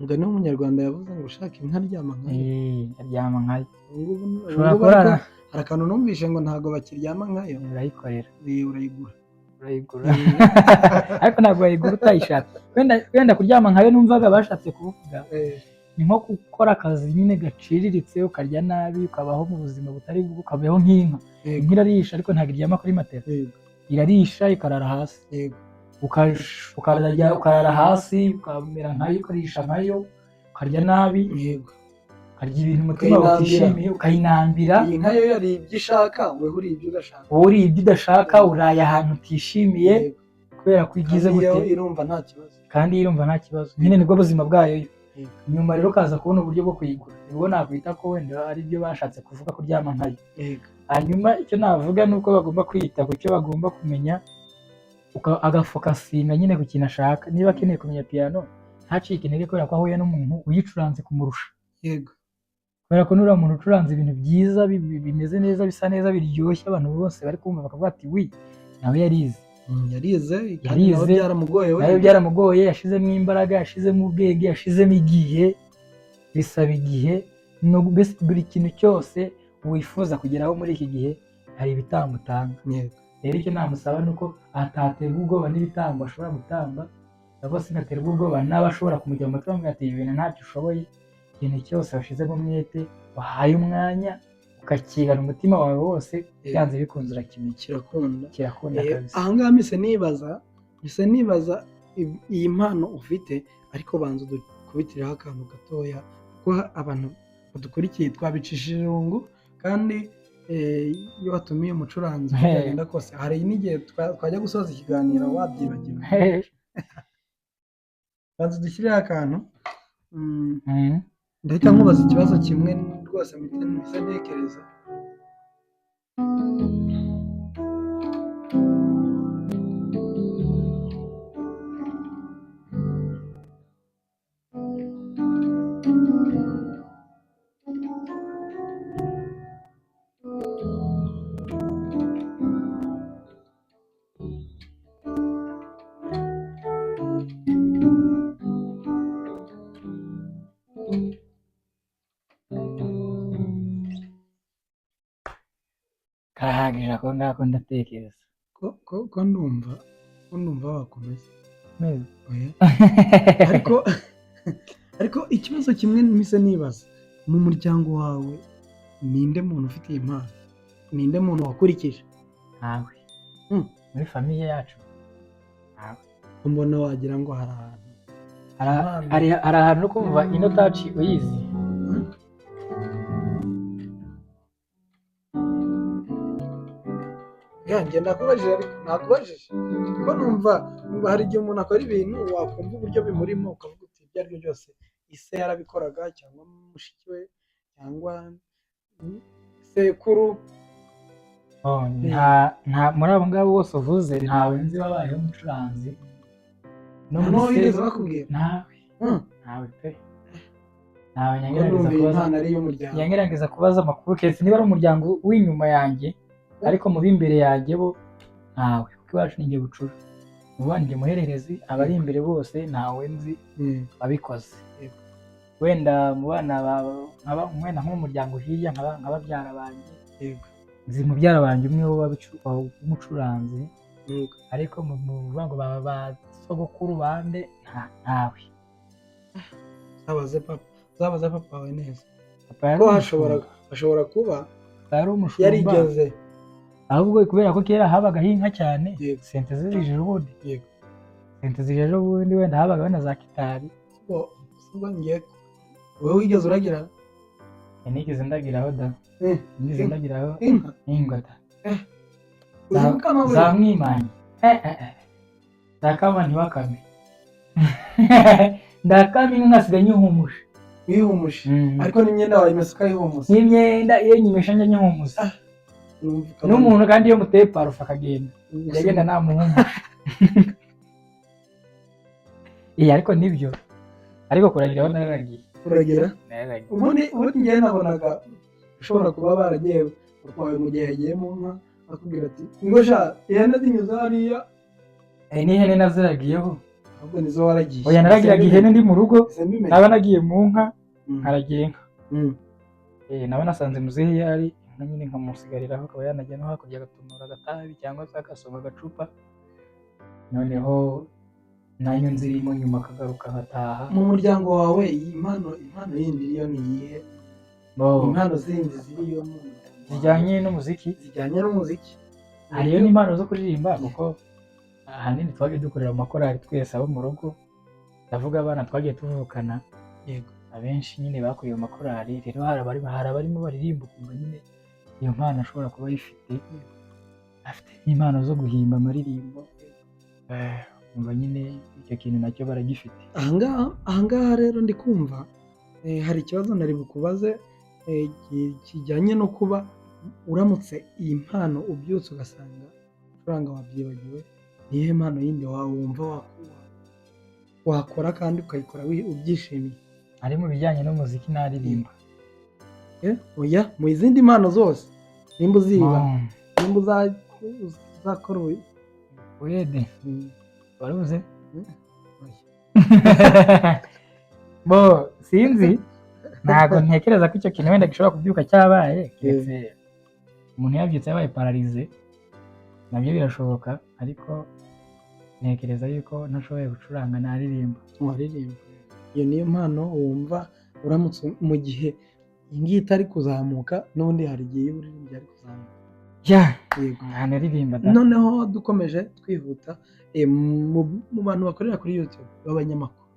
[SPEAKER 2] Umugani w'Umunyarwanda yavuze ngo: "Ushaka inka aryama nkayo."
[SPEAKER 1] Aryama nkayo.
[SPEAKER 2] Ubu ngubu
[SPEAKER 1] Ushobora
[SPEAKER 2] ubu ngubu
[SPEAKER 1] kurara.
[SPEAKER 2] Ariko hari akantu numvise ngo ntabwo bakiryama nkayo.
[SPEAKER 1] Urayikorera.
[SPEAKER 2] Urayigura.
[SPEAKER 1] Urayigura, ariko ntabwo wayigura utayishaka. Wenda kuryama nkayo numvaga bashatse kuvuga ni nko gukora akazi nyine gaciriritse, ukarya nabi, ukabaho mu buzima butari bwo, ukabaho nk'inka. Inka irarisha, ariko ntabwo iryama kuri matera. Irarisha ikarara hasi. Ukarara hasi, ukamera nkayo, ukarisha nkayo. Ukarya nabi,
[SPEAKER 2] Yego.
[SPEAKER 1] ukarya ibintu umutima wawe
[SPEAKER 2] Ukayinambira.
[SPEAKER 1] utishimiye, ukayinambira.
[SPEAKER 2] Iyi nka yo yari ibyo ishaka, wowe uri ibyo udashaka.
[SPEAKER 1] Wowe uriye ibyo udashaka, uraye ahantu utishimiye, kubera ko igize
[SPEAKER 2] Kandi yo
[SPEAKER 1] gute?
[SPEAKER 2] irumva nta kibazo.
[SPEAKER 1] Kandi irumva nta kibazo nyine, nibwo buzima bwayo yo. Nyuma rero ukaza kubona uburyo bwo kuyigura, nibwo nakwita ko wenda ari byo bashatse kuvuga kuryama nkayo. Hanyuma icyo navuga ni uko bagomba kwita ku cyo bagomba kumenya, agafocusinga nyine ku kintu ashaka. Niba akeneye kumenya piyano, ntacike intege kubera ko ahuye n'umuntu uyicuranze kumurusha, kubera ko nuriya muntu ucuranze ibintu byiza, bimeze neza, bisa neza, biryoshye, abantu bose bari kumva bakavuga ati: "Wi, nawe yarize."
[SPEAKER 2] Yarize kandi nawe
[SPEAKER 1] Yarize.
[SPEAKER 2] byaramugoye we.
[SPEAKER 1] Nawe byaramugoye, yashizemo imbaraga, yashizemo ubwenge, yashizemo igihe. Bisaba igihe. Mbese buri kintu cyose wifuza kugeraho muri iki gihe hari ibitambo utanga. Rero icyo namusaba ni uko ataterwa ubwoba n'ibitambo ashobora gutamba, cyangwa se ngaterwa ubwoba n'abashobora kumujya mu matwi bamubwira ati: "Ibi bintu ntacyo ushoboye." Ikintu cyose washyizemo umwete, wahaye umwanya, ukakigana umutima wawe wose, byanze bikunze urakimenya.
[SPEAKER 2] Kirakunda.
[SPEAKER 1] Kirakunda kabisa.
[SPEAKER 2] Ahangaha mpise nibaza iyi mpano ufite, ariko banza udukubitireho akantu gatoya kuko abantu badukurikiye twabicishije irungu, kandi iyo watumiye umucuranzi, uko byagenda kose hari n'igihe twajya gusoza ikiganiro wabyibagiwe. Banza udushyireho akantu. Ndahita nkubaza ikibazo kimwe rwose mpise ntekereza.
[SPEAKER 1] Karahagije ako ngako, ndatekereza.
[SPEAKER 2] Ko ndumva wakomeza.
[SPEAKER 1] Neza.
[SPEAKER 2] Oya. Ariko ikibazo kimwe mpise nibaza: mu muryango wawe ninde muntu ufite iyi mpano, ninde muntu wakurikije?
[SPEAKER 1] Ntawe. Muri famille yacu ntawe.
[SPEAKER 2] Ko mbona wagira ngo hari ahantu
[SPEAKER 1] Hari- hari ahantu no kumva ino touch uyizi.
[SPEAKER 2] Yanjye nakubajije, ariko nakubajije kuko numva hari igihe umuntu akora ibintu wakumva uburyo bimurimo, ukavuga uti: "Ibyo ari byo byose ise yarabikoraga, cyangwa mushiki we, cyangwa sekuru."
[SPEAKER 1] Oh, nta muri abo ngabo bose uvuze ntawe nzi wabayeho umucuranzi. No
[SPEAKER 2] Nta
[SPEAKER 1] muri
[SPEAKER 2] n'uwo wigeze bakubwira?
[SPEAKER 1] Ntawe. Ntawe pe, ntawe.
[SPEAKER 2] Ko
[SPEAKER 1] Nyangerageza
[SPEAKER 2] numva iyi
[SPEAKER 1] kubaza,
[SPEAKER 2] mpano ari iy'umuryango.
[SPEAKER 1] nyangerageza kubaza amakuru, keretse niba ari umuryango w'inyuma yanjye, ariko mu b'imbere yanjye bo ntawe, kuko iwacu ni njye bucura. Ubu njye muhererezi, abari imbere bose ntawe nzi wabikoze. Wenda mu bana wenda nko mu muryango hirya nka babyara banjye, nzi mubyara wanjye umwe w'umucuranzi, ariko mu kuvuga ngo ba sogokuru bande, ntawe.
[SPEAKER 2] Uzabaze papa, uzabaze papa wawe neza.
[SPEAKER 1] Papa yari
[SPEAKER 2] Ko
[SPEAKER 1] umushumba.
[SPEAKER 2] hashobora kuba
[SPEAKER 1] Papa yari umushumba.
[SPEAKER 2] yarigeze.
[SPEAKER 1] Ahubwo kubera ko kera habagaho inka cyane, sente zije ubundi, sente zije ejo bundi, wenda habagaho na za gitari.
[SPEAKER 2] Ubwo ngiye, wowe wigeze uragira?
[SPEAKER 1] Nigeze ndagiraho da. Nigeze ndagiraho
[SPEAKER 2] Inka?
[SPEAKER 1] Ingwa da.
[SPEAKER 2] Uzi gukama
[SPEAKER 1] Za
[SPEAKER 2] buriya?
[SPEAKER 1] mwimanyi. Ndakama ntibakame, ndakama inka nkasiga nyihumuje.
[SPEAKER 2] Wihumuje? Ariko n'imyenda wayimesa ukayihumuza?
[SPEAKER 1] N'imyenda iyo nyimesha njya nyihumuza.
[SPEAKER 2] Numva ukabona-
[SPEAKER 1] N'umuntu kandi iyo muteye parufe akagenda, yagenda namuhumuje. Iya, ariko nibyo, ariko kuragiraho nararagiye.
[SPEAKER 2] Uragira?
[SPEAKER 1] Nararagiye.
[SPEAKER 2] Ubundi njyewe nabonaga ushobora kuba baragiye papa wawe mu gihe yagiye mu nka akubwira ati: "Ngo sha, ihene zinyuze hariya."
[SPEAKER 1] N'ihene naziragiyeho.
[SPEAKER 2] Ahubwo nizo waragiye?
[SPEAKER 1] Oya, naragiraga ihene ndi mu rugo.
[SPEAKER 2] Ese mbimenye.
[SPEAKER 1] Naba nagiye mu nka, nkaragira inka. Naba nasanze muzehe yari inka nyine, nkamusigariraho, akaba yanajya no hakurya agatumura agatabi cyangwa se agasoma agacupa, noneho nanyo nzirimo, nyuma akagaruka nkataha.
[SPEAKER 2] Mu muryango wawe iyi impano yindi iriyo ni iyihe?
[SPEAKER 1] Bo,
[SPEAKER 2] Impano zindi ziriyo mu muryango wawe?
[SPEAKER 1] Zijyanye n'umuziki?
[SPEAKER 2] Zijyanye n'umuziki.
[SPEAKER 1] Hariyo n'impano zo kuririmba, kuko ahanini twagiye dukorera mu makorali twese abo mu rugo, ndavuga abana twagiye tuvukana. Abenshi nyine bakuriye mu makorali. Rero hari abarimo baririmba, ukumva nyine iyo mpano ashobora kuba ayifite, afite n'impano zo guhimba amaririmbo. Ukumva nyine icyo kintu nacyo baragifite.
[SPEAKER 2] Ahangaha rero ndi kumva hari ikibazo nari bukubaze kijyanye no kuba uramutse iyi mpano ubyutse ugasanga ucuranga wabyibagiwe, ni iyihe mpano yindi wumva wakora kandi ukayikora ubyishimiye?
[SPEAKER 1] Ari mu bijyanye n'umuziki, naririmba.
[SPEAKER 2] Oya, mu zindi mpano zose nimba uziba, nimba uzakora
[SPEAKER 1] Wede warubuze.
[SPEAKER 2] Oya.
[SPEAKER 1] Bo sinzi, ntabwo ntekereza ko icyo kintu wenda gishobora kubyuka cyabaye, keretse umuntu yabyutse yabaye paralysé, nabyo birashoboka. Ariko ntekereza yuko ntashoboye gucuranga, naririmba.
[SPEAKER 2] Waririmba. Iyo niyo mpano wumva uramutse, mu gihe iyi ngiyi itari kuzamuka, n'ubundi hari igihe iyo uririmbye ari kuzamuka?
[SPEAKER 1] Ya.
[SPEAKER 2] Yego.
[SPEAKER 1] Naririmba da.
[SPEAKER 2] Noneho dukomeje twihuta, mu bantu bakorera kuri YouTube b'abanyamakuru,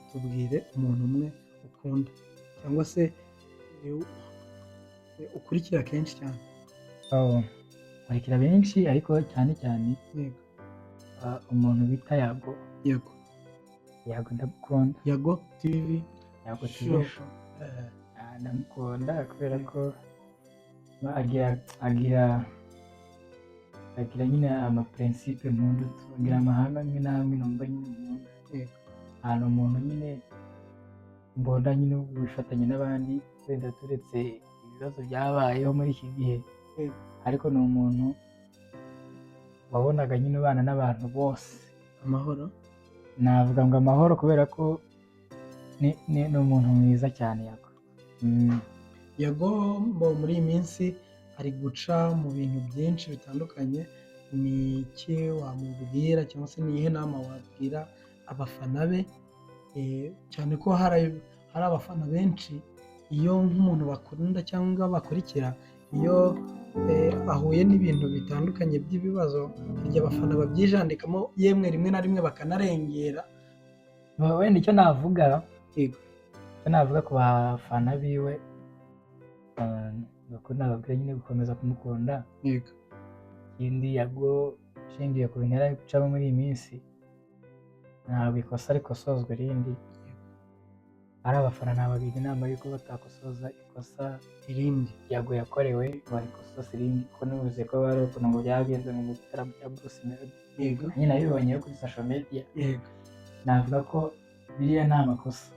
[SPEAKER 2] tubwire umuntu umwe ukunda cyangwa se ukurikira kenshi cyane.
[SPEAKER 1] Oh, nkurikira benshi, ariko cyane cyane umuntu bita Yago.
[SPEAKER 2] Yego.
[SPEAKER 1] Yago ndamukunda.
[SPEAKER 2] Yago TV.
[SPEAKER 1] Yago TV.
[SPEAKER 2] Show.
[SPEAKER 1] Show. Ah, ndamukunda kubera ko agira nyine amaprincipe nkunda, agira amahame amwe n'amwe numva nyine nkunda. Ahantu umuntu nyine mbona nyine wifatanya n'abandi, wenda turetse ibibazo byabayeho muri iki gihe, ariko ni umuntu wabonaga nyine ubana n'abantu bose
[SPEAKER 2] amahoro.
[SPEAKER 1] Navuga ngo amahoro, kubera ko ni umuntu mwiza cyane, Yago.
[SPEAKER 2] Yago mbo muri iyi minsi ari guca mu bintu byinshi bitandukanye. Ni iki wamubwira cyangwa se ni iyihe nama wabwira abafana be? Cyane ko hari abafana benshi, iyo nk'umuntu bakunda cyangwa bakurikira, iyo ahuye n'ibintu bitandukanye by'ibibazo, hari igihe abafana babyijandikamo, yemwe rimwe na rimwe bakanarengera.
[SPEAKER 1] Wenda icyo navuga, icyo navuga ku bafana biwe, ni uko nababwira nyine gukomeza kumukunda. Ikindi, Yago ushingiye ku bintu yari ari gucamo muri iyi minsi, ntabwo ikosa rikosozwa irindi. Ari abafana nabagira inama y'uko batakosoza ikosa
[SPEAKER 2] irindi.
[SPEAKER 1] Yago yakorewe, barikosoza irindi, kuko nubuze ko bari ukuntu ngo byagenze mu gitaramo cya Bruce Melody. Nyine nabibonye kuri social media. Navuga ko biriya ni amakosa,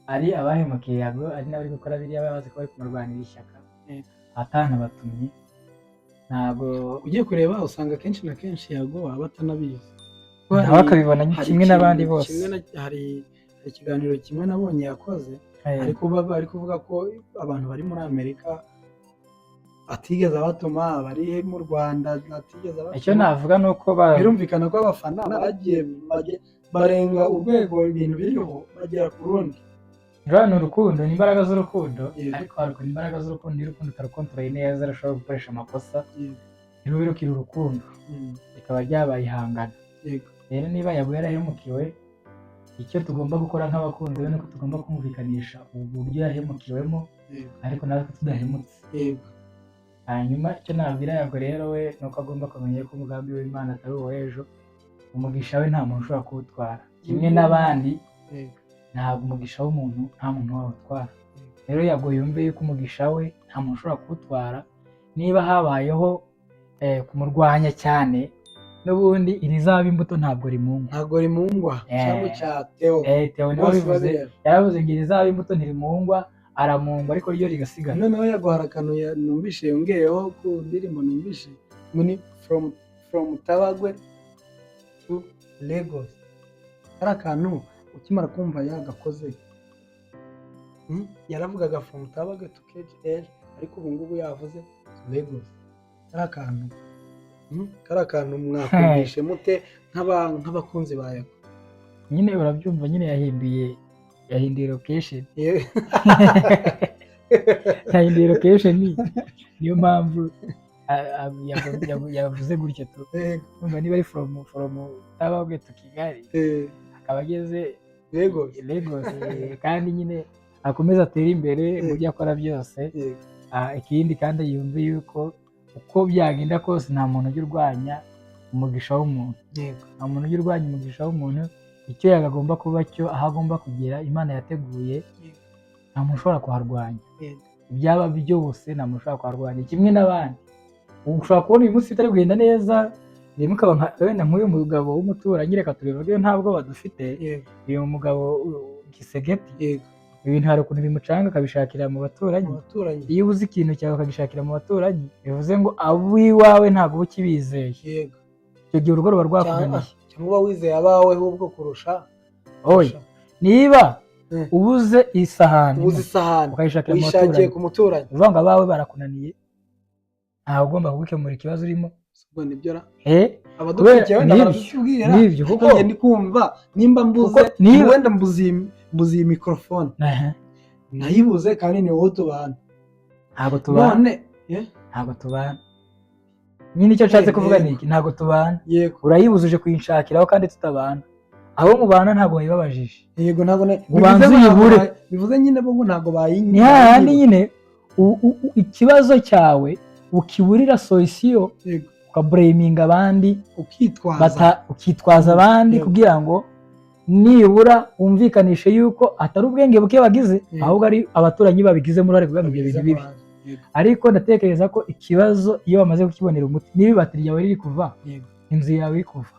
[SPEAKER 1] ari abahemukiye Yago, ari n'abari gukora biriya baba bazi ko bari kumurwanira ishyaka, atanabatumye. Ntabwo
[SPEAKER 2] Ugiye kureba usanga kenshi na kenshi Yago aba atanabizi. Kuko
[SPEAKER 1] nawe akabibona
[SPEAKER 2] hari
[SPEAKER 1] kimwe n'abandi
[SPEAKER 2] ikintu
[SPEAKER 1] bose.
[SPEAKER 2] kimwe hari ikiganiro kimwe nabonye yakoze, ari kuvuga ko abantu bari muri Amerika atigeze abatuma, abari mu Rwanda atigeze abatuma.
[SPEAKER 1] Icyo navuga ni uko
[SPEAKER 2] Birumvikana ko abafana bagiye barenga urwego ibintu biriho bagera ku rundi.
[SPEAKER 1] Ruriya ni urukundo, ni imbaraga z'urukundo. Ariko hari ukuntu imbaraga z'urukundo, iyo urukundo utarukontoreye neza, rushobora gukoresha amakosa, ntirube rukiri urukundo, rikaba ryabaye ihangana. Rero niba Yago yarahemukiwe, icyo tugomba gukora nk'abakunzi be ni uko tugomba kumvikanisha uburyo yahemukiwemo, ariko natwe tudahemutse. Hanyuma icyo nabwira Yago rero we, ni uko agomba kumenya ko umugambi w'Imana atari uw'ejo. Umugisha we nta muntu ushobora kuwutwara, kimwe n'abandi. Ntabwo umugisha w'umuntu nta muntu wawutwara. Rero Yago yumve yuko umugisha we nta muntu ushobora kuwutwara. Niba habayeho kumurwanya cyane, n'ubundi irizaba imbuto ntabwo rimungwa.
[SPEAKER 2] Ntabwo rimungwa. Cyangwa cya Theo.
[SPEAKER 1] Theo niwe
[SPEAKER 2] Bose
[SPEAKER 1] wabivuze.
[SPEAKER 2] Babireba.
[SPEAKER 1] Yaravuze ngo irizaba imbuto ntirimungwa, aramungwa ariko ryo rigasigara.
[SPEAKER 2] Noneho yaguhara akantu numvishe yongeyeho ku ndirimbo, numvishe ngo ni from Tabagwe to Lagos. Kari akantu ukimara kumva yagakoze. Yaravugaga from Tabagwe to KGL, ariko ubu ngubu yavuze to Lagos. Kari akantu, kari akantu mwakumvishe mute nk'abakunzi ba Yago?
[SPEAKER 1] Nyine urabyumva nyine, yahinduye location. Yahinduye location, niyo mpamvu yavuze gutya tu. Urumva niba ari from Tabagwe to Kigali, akaba ageze
[SPEAKER 2] Lagos.
[SPEAKER 1] Lagos, kandi nyine akomeze atere imbere mu byo akora byose. Ikindi kandi yumve yuko uko byagenda kose nta muntu ujya urwanya umugisha w'umuntu. Nta muntu ujya urwanya umugisha w'umuntu, icyo yagomba kuba cyo, aho agomba kugera Imana yateguye, nta muntu ushobora kuharwanya. Ibyaba byose nta muntu ushobora kuharwanya, kimwe n'abandi. Ushobora kubona uyu munsi bitari kugenda neza, rimwe ukaba wenda nk'uyu mugabo w'umuturanyi, reka tubivuge ntabwo badufite, uyu mugabo Gisegeti, ibintu hari ukuntu bimucanga akabishakira mu baturanyi.
[SPEAKER 2] Mu baturanyi.
[SPEAKER 1] Iyo ubuze ikintu cyawe ukagishakira mu baturanyi, bivuze ngo ab'iwawe ntabwo uba ukibizeye. Icyo gihe urugo ruba rwakunaniye.
[SPEAKER 2] Cyangwa uba wizeye abawe ahubwo kurusha.
[SPEAKER 1] Oya, niba ubuze isahani,
[SPEAKER 2] ubuze isahani,
[SPEAKER 1] ukayishakira mu
[SPEAKER 2] uyishakiye
[SPEAKER 1] baturanyi,
[SPEAKER 2] ku muturanyi,
[SPEAKER 1] uvuga ngo abawe barakunaniye, ntawe ugomba kugukemura ikibazo urimo.
[SPEAKER 2] Ubwo nibyo ra?
[SPEAKER 1] Abadukurikiye
[SPEAKER 2] wenda
[SPEAKER 1] nibyo,
[SPEAKER 2] baratubwira.
[SPEAKER 1] Nibyo, kuko
[SPEAKER 2] Njye ndi kumva nimba mbuze,
[SPEAKER 1] kuko niba
[SPEAKER 2] wenda mbuze iyi mikorofone, nayibuze kandi ni wowe tubana.
[SPEAKER 1] Ntabwo tubana.
[SPEAKER 2] None
[SPEAKER 1] Ntabwo tubana nyine, icyo nshatse kuvuga ni iki: ntabwo tubana. Urayibuze uje kuyinshakiraho kandi tutabana. Abo mubana ntabwo wayibabajije.
[SPEAKER 2] Yego, ntabwo
[SPEAKER 1] Ngo ubanze
[SPEAKER 2] bivuze ngo ntabwo
[SPEAKER 1] uyibure.
[SPEAKER 2] Bivuze nyine bo ngo ntabwo bayinywa.
[SPEAKER 1] Ni hahandi nyine ikibazo cyawe ukiburira solution, ukablaminga abandi,
[SPEAKER 2] ukitwaza.
[SPEAKER 1] Ukitwaza abandi kugira ngo nibura wumvikanishe yuko atari ubwenge buke bagize, ahubwo ari abaturanyi babigizemo uruhare kugira ngo ibyo bintu bibe. Ariko ndatekereza ko ikibazo iyo bamaze kukibonera umuti, niba ibati ryawe riri kuva, inzu yawe iri kuva,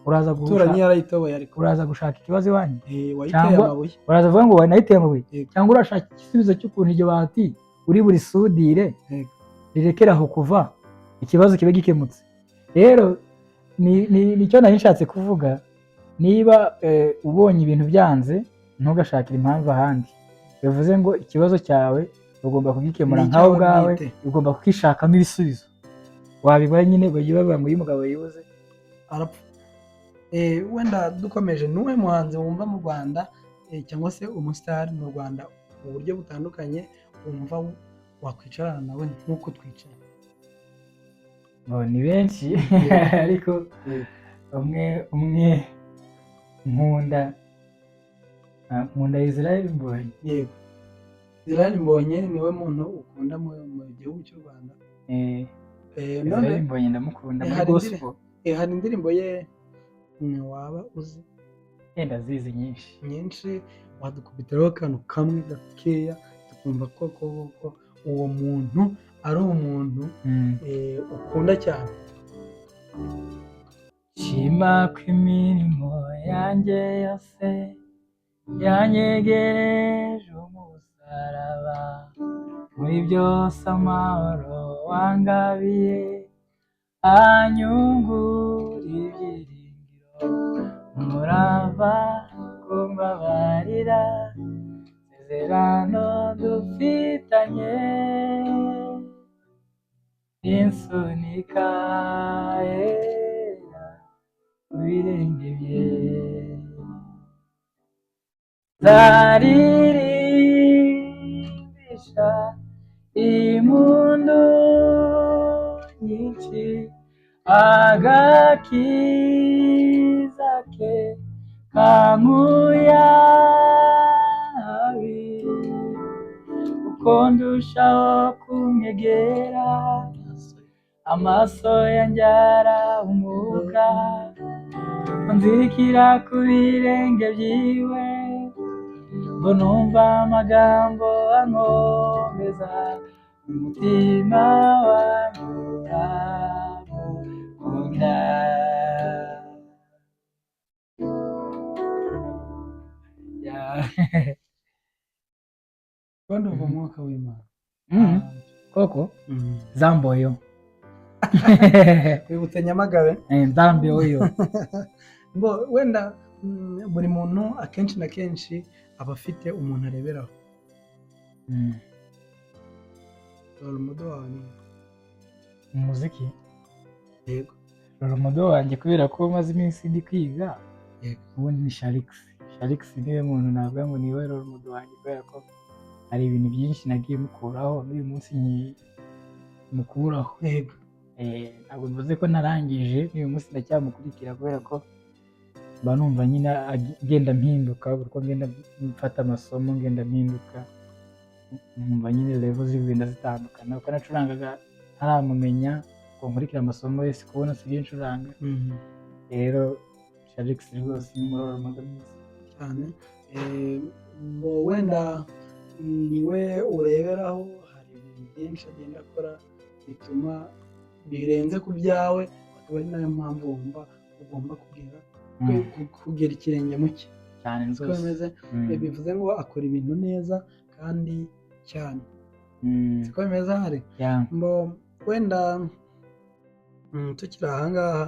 [SPEAKER 1] uraza
[SPEAKER 2] Umuturanyi yarayitoboye ariko.
[SPEAKER 1] uraza gushaka ikibazo iwanyu?
[SPEAKER 2] Wayiteye amabuye.
[SPEAKER 1] Uraza kuvuga ngo wanayiteye amabuye? Cyangwa urashaka igisubizo cy'ukuntu iryo bati uri burisudire rirekere aho kuva, ikibazo kibe gikemutse. Rero nicyo nari nshatse kuvuga: niba ubonye ibintu byanze, ntugashakire impamvu ahandi. Bivuze ngo ikibazo cyawe ugomba kugikemura
[SPEAKER 2] Ni
[SPEAKER 1] nkawe
[SPEAKER 2] icyawe
[SPEAKER 1] ubwawe,
[SPEAKER 2] bwite.
[SPEAKER 1] Ugomba kukishakamo ibisubizo. Wabibona nyine bajya bavuga ngo iyo umugabo yibuze
[SPEAKER 2] arapfa. Wenda dukomeje, ni uwuhe muhanzi wumva mu Rwanda, cyangwa se umusitari mu Rwanda mu buryo butandukanye, wumva wakwicarana nawe nk'uko twicaye?
[SPEAKER 1] Bo, ni benshi, ariko umwe umwe nkunda Israel Mbonyi.
[SPEAKER 2] Yego, Israel Mbonyi niwe muntu ukunda mu gihugu cy'u Rwanda? None
[SPEAKER 1] Israel Mbonyi ndamukunda muri
[SPEAKER 2] hari
[SPEAKER 1] gospel.
[SPEAKER 2] Hari indirimbo ye waba uzi?
[SPEAKER 1] Yenda zizi nyinshi.
[SPEAKER 2] Nyinshi. Wadukubitiraho akantu kamwe gakeya tukumva ko uwo muntu ari umuntu ukunda cyane.
[SPEAKER 1] Shima ko imirimo yanjye yose yanyegereje umusaraba, muri byose amahoro wangabiye anyungura ibyiringiro, umurava kumbabarira, isezerano dufitanye insunika era ku birenge bye. Nzaririmbisha impundu nyinshi agakiza ke kankuyabi, uko ndushaho kumwegera amaso yanjye arahumuka, nzirikira ku birenge byiwe, ngo numva amagambo ankomeza umutima wanjye uramukunda. Yeah.
[SPEAKER 2] Kandi uva umwuka w'Imana.
[SPEAKER 1] Koko zamboyo.
[SPEAKER 2] Wibutse Nyamagabe.
[SPEAKER 1] Nzamboyo.
[SPEAKER 2] Ngo wenda buri muntu akenshi na kenshi aba afite umuntu areberaho. Role model wawe ni?
[SPEAKER 1] Umuziki?
[SPEAKER 2] Yego.
[SPEAKER 1] Role model wanjye, kubera ko maze iminsi ndi kwiga, ubundi ni Sharix. Sharix niwe muntu navuga ngo niwe role model wanjye, kubera ko hari ibintu byinshi nagiye mukuraho, n'uyu munsi mukuraho. Ntabwo mvuze ko narangije, n'uyu munsi ndacyamukurikira kubera ko Mba numva nyine ngenda mpinduka buri uko ngenda mfata amasomo, ngenda mpinduka, nkumva nyine level zigenda zitandukana. Uko nacurangaga ntaramumenya ngo nkurikire amasomo ye, si kubona nsigaye ncuranga. Rero Sharix rwose ni umu role model mwiza.
[SPEAKER 2] Cyane. Wenda niwe ureberaho, hari ibintu byinshi agenda akora bituma birenze ku byawe, akaba ari nayo mpamvu wumva ugomba kugera kugera ikirenge mu cye.
[SPEAKER 1] Cyane.
[SPEAKER 2] Siko
[SPEAKER 1] Rwose.
[SPEAKER 2] bimeze. Bivuze ngo akora ibintu neza kandi cyane. Siko bimeze hari?
[SPEAKER 1] Yeah.
[SPEAKER 2] Mbo wenda tukiri ahangaha,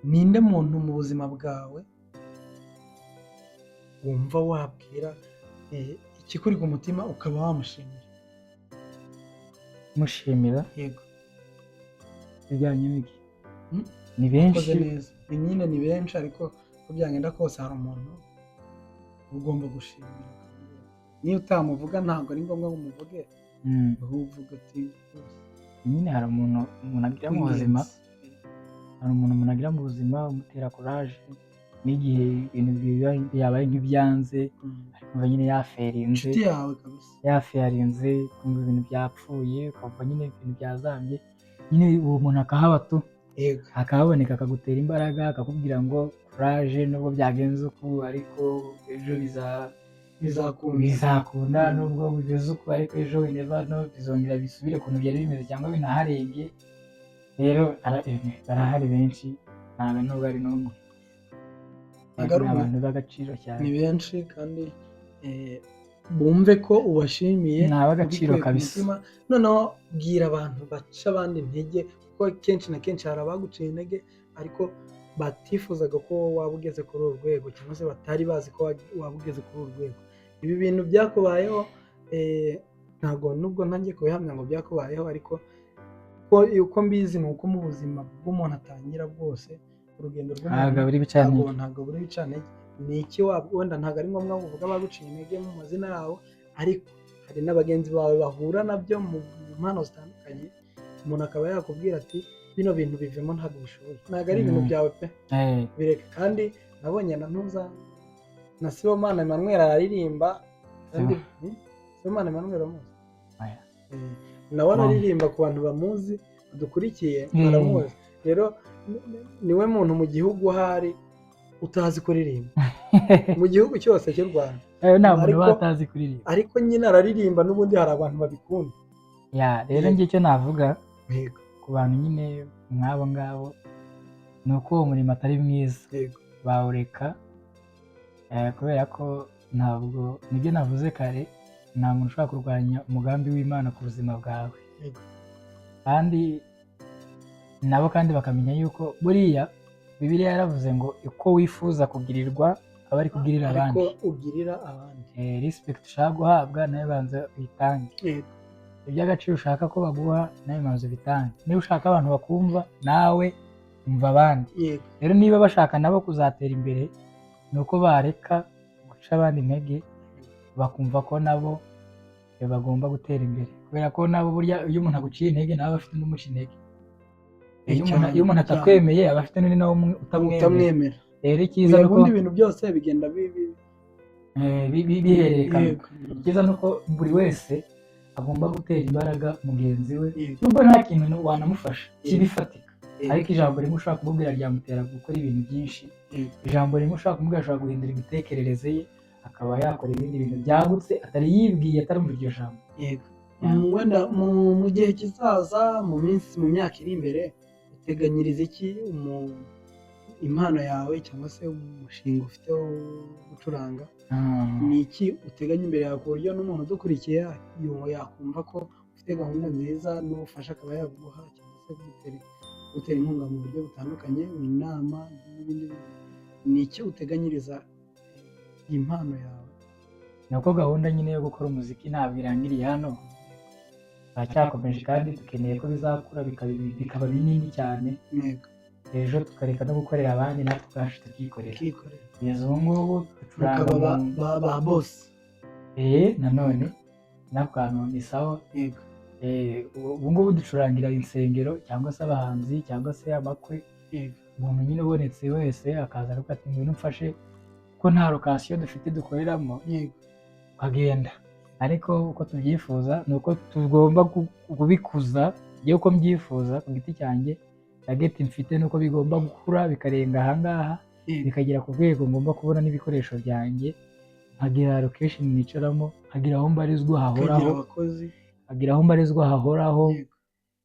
[SPEAKER 2] ninde muntu mu buzima bwawe wumva wabwira ikikuri ku mutima ukaba wamushimira?
[SPEAKER 1] Mushimira?
[SPEAKER 2] Yego.
[SPEAKER 1] Ibijyanye n'iki?
[SPEAKER 2] Mm.
[SPEAKER 1] Ni
[SPEAKER 2] Ukoze
[SPEAKER 1] benshi.
[SPEAKER 2] neza. Ni nyine ni benshi, ariko uko byagenda kose hari umuntu ugomba gushimira. Niyo utamuvuga, ntabwo ari ngombwa ngo umuvuge, ahubwo uvuga ati rwose
[SPEAKER 1] Nyine hari umuntu agira mu buzima, hari umuntu agira mu buzima umutera courage n'igihe ibintu byabaye nk'ibyanze, kumva nyine yaferinze.
[SPEAKER 2] Inshuti yawe kabisa.
[SPEAKER 1] Yaferinze, kumva ibintu byapfuye, ukumva nyine ibintu byazambye, nyine uwo muntu akahaba tu, akahaboneka, akagutera imbaraga, akakubwira ngo courage, nubwo byagenze uku ariko ejo
[SPEAKER 2] bizakunda.
[SPEAKER 1] Bizakunda. Nubwo bimeze uku ariko ejo, we never know, bizongera bisubire ukuntu byari bimeze cyangwa binaharenge. Rero barahari benshi, ntabwo nubwo ari n'umwe.
[SPEAKER 2] Ntabwo ari
[SPEAKER 1] Ni
[SPEAKER 2] umwe.
[SPEAKER 1] abantu b'agaciro cyane.
[SPEAKER 2] Ni benshi kandi bumve ko ubashimiye
[SPEAKER 1] Ni ab'agaciro
[SPEAKER 2] ubikuye ku
[SPEAKER 1] kabisa.
[SPEAKER 2] mutima. Noneho bwira abantu baca abandi intege, kuko kenshi na kenshi hari abaguciye intege ariko batifuzaga ko waba ugeze kuri uru rwego, cyangwa se batari bazi ko waba ugeze kuri uru rwego. Ibi bintu byakubayeho, ntabwo nubwo ntangiye kubihamya ngo byakubayeho, ariko ko uko mbizi ni uko mu buzima bw'umuntu atangira bwose, urugendo rw'umuntu
[SPEAKER 1] Ntabwo buri bicantege.
[SPEAKER 2] Ntabwo buri bicantege. Ni iki wenda ntabwo ari ngombwa ngo uvuge abaguciye intege mu mazina yabo, ariko hari n'abagenzi bawe bahura nabyo mu mpano zitandukanye, umuntu akaba yakubwira ati bino bintu bivemo, ntabwo bishoboye, ntabwo ari ibintu byawe pe, bireka. Kandi nabonye na ntuza na Sibomana Emmanuel araririmba kandi. Sibomana Emmanuel uramuzi?
[SPEAKER 1] Oya.
[SPEAKER 2] Nawe araririmba, ku bantu bamuzi badukurikiye baramuzi. Rero niwe muntu mu gihugu ahari utazi kuririmba mu gihugu cyose cy'u Rwanda.
[SPEAKER 1] Nta muntu uba atazi kuririmba.
[SPEAKER 2] Ariko nyine araririmba n'ubundi hari abantu babikunda.
[SPEAKER 1] Ya, rero njye icyo navuga ku bantu nyine nk'abo ngabo ni uko uwo murimo atari mwiza, bawureka, kubera ko ntabwo nibyo navuze kare, nta muntu ushobora kurwanya umugambi w'Imana ku buzima bwawe. Kandi nabo kandi bakamenya yuko buriya Bibiliya yaravuze ngo uko wifuza kugirirwa aba ari kugirira
[SPEAKER 2] ariko
[SPEAKER 1] abandi.
[SPEAKER 2] Ugirira abandi.
[SPEAKER 1] Respect ushaka guhabwa nawe banza uyitange. Iby'agaciro ushaka ko baguha nawe banza ubitange. Niba ushaka abantu bakumva, nawe umva abandi. Rero niba bashaka nabo kuzatera imbere, ni uko bareka guca abandi intege, bakumva ko nabo bagomba gutera imbere, kubera ko nabo burya iyo umuntu aguciye intege nawe aba afite undi umuca intege. Iyo umuntu atakwemeye aba afite n'undi nawe utamwemera.
[SPEAKER 2] Utamwemera.
[SPEAKER 1] Rero icyiza ni uko
[SPEAKER 2] Ubundi ibintu byose bigenda
[SPEAKER 1] bihererekana. Icyiza ni uko buri wese agomba gutera imbaraga mugenzi we, nubwo nta kintu wanamufasha kibifatika, ariko ijambo rimwe ushobora kumubwira ryamutera gukora ibintu byinshi. Ijambo rimwe ushobora kumubwira ashobora guhindura imitekerereze ye, akaba yakora ibindi bintu byagutse atari yibwiye atarumva iryo jambo.
[SPEAKER 2] Yego. Wenda mu gihe kizaza, mu minsi, mu myaka iri imbere, uteganyiriza iki impano yawe cyangwa se umushinga ufite wo gucuranga? Ni iki uteganya imbere yawe ku buryo n'umuntu udukurikiye yakumva ko ufite gahunda nziza, n'ubufasha akaba yaguha cyangwa se kugutera inkunga mu buryo butandukanye, inama n'ibindi bindi. Ni iki uteganyiriza iyi mpano yawe?
[SPEAKER 1] Ni uko gahunda nyine yo gukora umuziki ntabwo irangiriye hano, turacyakomeje kandi dukeneye ko bizakura bikaba binini cyane, ejo tukareka no gukorera abandi, natwe ubwacu tukikorera.
[SPEAKER 2] Ukikorera.
[SPEAKER 1] Kugeza ubu ngubu ducuranga
[SPEAKER 2] mukaba ba boss.
[SPEAKER 1] Nanone n'ako kantu ni sawa. Ubu ngubu ducurangira insengero cyangwa se abahanzi cyangwa se amakwe. Umuntu nyine ubonetse wese akaza akavuga ati ngwino umfashe, ko nta location dufite dukoreramo, ukagenda. Ariko uko tubyifuza ni uko tugomba kubikuza. Njyewe uko mbyifuza ku giti cyanjye, target mfite ni uko bigomba gukura bikarenga ahangaha, bikagera ku rwego ngomba kubona n'ibikoresho byanjye, nkagira location nicaramo, nkagira aho mbarizwa
[SPEAKER 2] ukagira
[SPEAKER 1] hahoraho,
[SPEAKER 2] abakozi,
[SPEAKER 1] nkagira aho mbarizwa hahoraho,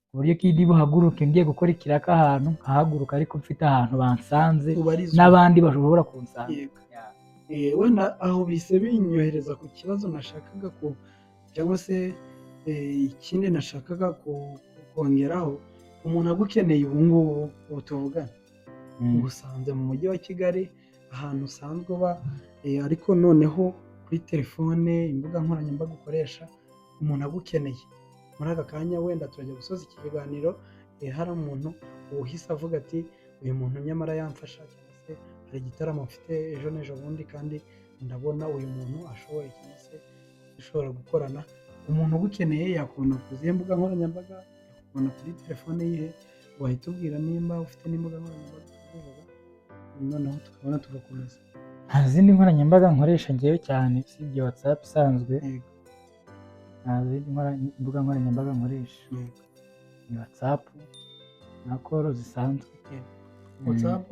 [SPEAKER 1] ku buryo ko ndi buhaguruke ngiye gukora ikiraka ahantu, nkahaguruka ariko mfite ahantu bansanze
[SPEAKER 2] ubarizwa
[SPEAKER 1] n'abandi bashobora kunsanga.
[SPEAKER 2] Wenda aho bise binyohereza ku kibazo nashakaga ku cyangwa se ikindi nashakaga kongeraho. Umuntu agukeneye ubu ngubu, ubu tuvugana, ugusanze mu mujyi wa Kigali ahantu usanzwe uba, ariko noneho kuri telefone, imbuga nkoranyambaga ukoresha, umuntu agukeneye muri aka kanya, wenda turajya gusoza iki kiganiro, hari umuntu uhise avuga ati uyu muntu nyamara yamfasha, cyangwa se hari igitaramo mfite ejo n'ejo bundi kandi ndabona uyu muntu ashoboye, cyangwa se dushobora gukorana. Umuntu ugukeneye yakubona ku zihe mbuga nkoranyambaga? Yakubona kuri telefone yihe? Wahita ubwira nimba ufite n'imbuga nkoranyambaga ukazivuga, noneho tukabona tugakomeza.
[SPEAKER 1] Nta zindi nkoranyambaga nkoresha ngewe cyane usibye WhatsApp isanzwe. Nta zindi mbuga nkoranyambaga nkoresha. Ni WhatsApp na call zisanzwe.
[SPEAKER 2] WhatsApp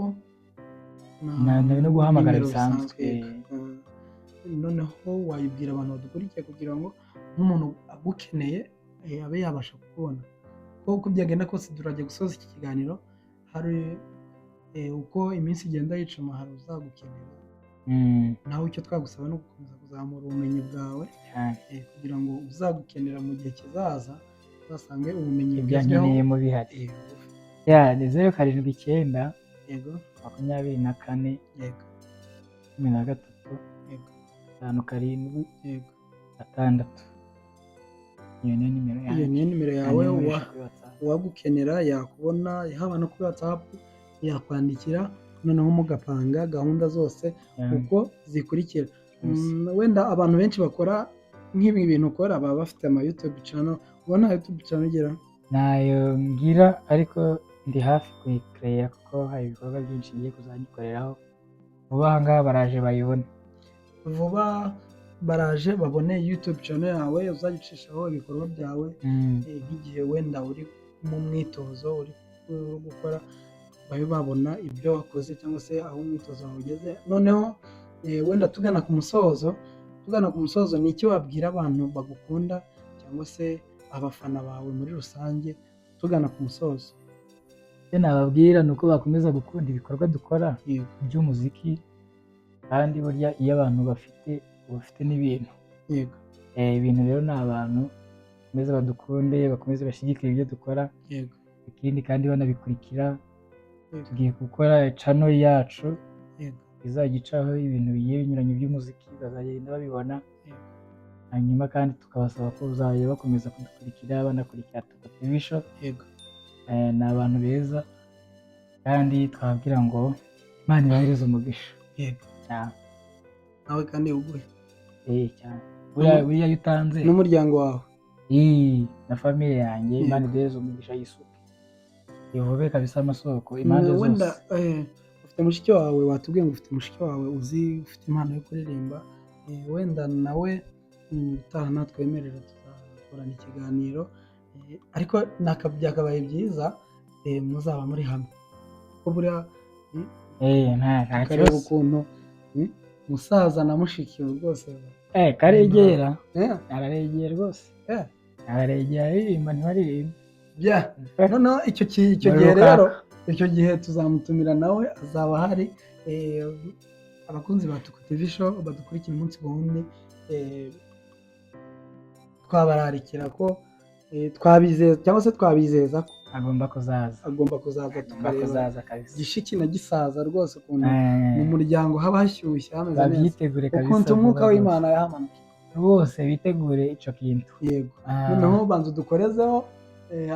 [SPEAKER 1] No guhamagara
[SPEAKER 2] nimero.
[SPEAKER 1] Bisanzwe.
[SPEAKER 2] Yego. Noneho wayibwira abantu badukurikiye kugira ngo nk'umuntu agukeneye abe yabasha kukubona, kuko uko byagenda kose turajya gusoza iki kiganiro, hari uko iminsi igenda yicuma hari uzagukenera. Nawe icyo twagusaba ni ugukomeza kuzamura ubumenyi bwawe,
[SPEAKER 1] cyane,
[SPEAKER 2] kugira ngo uzagukenera mu gihe kizaza uzasange ubumenyi
[SPEAKER 1] ibyo
[SPEAKER 2] bugezweho
[SPEAKER 1] nkeneyemo bihari.
[SPEAKER 2] Ufite.
[SPEAKER 1] Ya, ni 079 24 13 57 6. Iyo niyo nimero
[SPEAKER 2] Iyo
[SPEAKER 1] yanjye.
[SPEAKER 2] niyo nimero yawe.
[SPEAKER 1] Niyo nkoresha kuri WhatsApp.
[SPEAKER 2] Uwagukenera yakubona haba no kuri WhatsApp, yakwandikira, noneho mugapanga gahunda zose uko zikurikira. Wenda abantu benshi bakora nk'ibi bintu ukora baba bafite ama YouTube channel. Ubona YouTube channel ugira?
[SPEAKER 1] Ntayo ngira, ariko ndi hafi kuyikereya kuko hari ibikorwa byinshi ngiye kuzagikoreraho vuba aha ngaha. Baraje bayibone.
[SPEAKER 2] Vuba baraje babone YouTube channel yawe uzajya ucishaho ibikorwa byawe, nk'igihe wenda uri mu mwitozo uri gukora, babe babona ibyo wakoze cyangwa se aho umwitozo wawe ugeze. Noneho wenda tugana ku musozo, ni iki wabwira abantu bagukunda cyangwa se abafana bawe muri rusange, tugana ku musozo?
[SPEAKER 1] Icyo nababwira ni uko bakomeza gukunda ibikorwa dukora by'umuziki, kandi burya iyo abantu bafite n'ibintu, ibintu rero ni abantu. Bakomeze badukunde, bakomeze bashyigikire ibyo dukora. Ikindi kandi banabikurikira, tugiye gukora channel yacu izajya icaho ibintu bigiye binyuranye by'umuziki, bazagenda babibona. Hanyuma kandi tukabasaba ko bazajya bakomeza kudukurikira, banakurikira Tuko TV Show. Ni abantu beza, kandi twababwira ngo Imana ibahereze umugisha. Cyane.
[SPEAKER 2] Nawe kandi uguhe.
[SPEAKER 1] Cyane. Buriya iyo utanze
[SPEAKER 2] n'umuryango wawe.
[SPEAKER 1] Na famille yanjye. Imana iduhereze umugisha, yisuke ivube kabisa amasoko impande
[SPEAKER 2] Wenda
[SPEAKER 1] zose.
[SPEAKER 2] Ufite mushiki wawe, watubwiye ngo ufite mushiki wawe uzi ufite impano yo kuririmba. Wenda nawe utaha natwemerera tuzakorana ikiganiro, ariko byakabaye byiza muzaba muri hamwe, kuko buriya
[SPEAKER 1] Nta
[SPEAKER 2] tukareba
[SPEAKER 1] kibazo.
[SPEAKER 2] ukuntu musaza na mushiki we rwose.
[SPEAKER 1] Karegera. Araregera rwose. Araregera, aririmba ntibaririmba.
[SPEAKER 2] Bya noneho icyo
[SPEAKER 1] Muri
[SPEAKER 2] gihe
[SPEAKER 1] Rukaka.
[SPEAKER 2] rero icyo gihe tuzamutumira nawe azaba ahari. Abakunzi ba Tuko TV Show badukurikira umunsi ku wundi, twabararikira ko twabizeza cyangwa se twabizeza ko
[SPEAKER 1] agomba kuzaza.
[SPEAKER 2] Agomba kuzaza,
[SPEAKER 1] agomba
[SPEAKER 2] tukareba
[SPEAKER 1] kuzaza kabisa.
[SPEAKER 2] Gishiki na gisaza rwose, ukuntu mu muryango haba hashyushye hameze neza,
[SPEAKER 1] Babyitegure kabisa.
[SPEAKER 2] ukuntu umwuka
[SPEAKER 1] Vuba
[SPEAKER 2] w'Imana yahamanukiye.
[SPEAKER 1] Rwose bitegure icyo kintu.
[SPEAKER 2] Yego. Noneho banza udukorezeho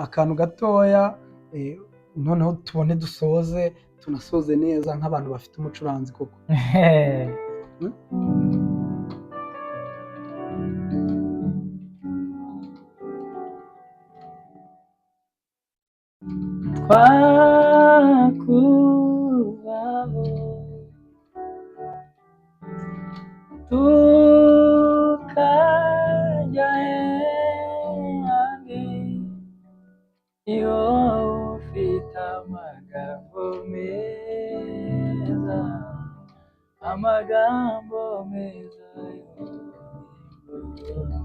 [SPEAKER 2] akantu gatoya, noneho tubone dusoze, tunasoze neza nk'abantu bafite umucuranzi koko.
[SPEAKER 1] Ni wowe ufite amagambo meza, amagambo meza y'ubugingo.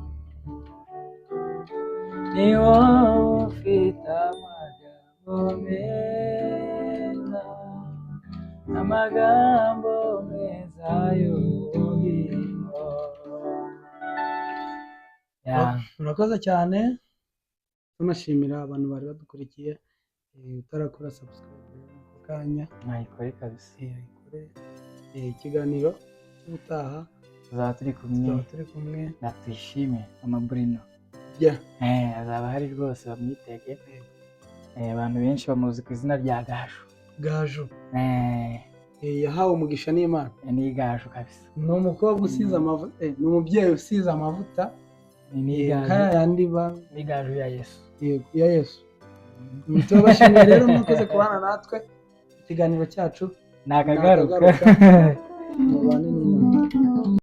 [SPEAKER 1] Ni wowe ufite amagambo meza, amagambo meza y'ubugingo. Yeah.
[SPEAKER 2] Urakoze cyane. Tunashimira abantu bari badukurikiye. Utarakora subscribe ako kanya,
[SPEAKER 1] Nayikore kabisa.
[SPEAKER 2] Ayikore. Ikiganiro cy'ubutaha
[SPEAKER 1] Tuzaba turi kumwe
[SPEAKER 2] tuzaba turi kumwe
[SPEAKER 1] na Tuyishime Amaburino. Azaba ahari rwose, bamwitege. Abantu benshi bamuzi ku izina rya Gaju.
[SPEAKER 2] Gaju. Yahawe umugisha n'Imana.
[SPEAKER 1] Ni Gaju kabisa.
[SPEAKER 2] Ni umukobwa usize amavuta, ni umubyeyi usize amavuta.
[SPEAKER 1] Ni Gaju.
[SPEAKER 2] Kaya yandi ba
[SPEAKER 1] Ni Gaju ya Yesu.
[SPEAKER 2] Yego, ya Yesu. Turabashimiye rero, mwakoze kubana natwe. Ikiganiro cyacu
[SPEAKER 1] Ni akagaruka.
[SPEAKER 2] Nakagaruka.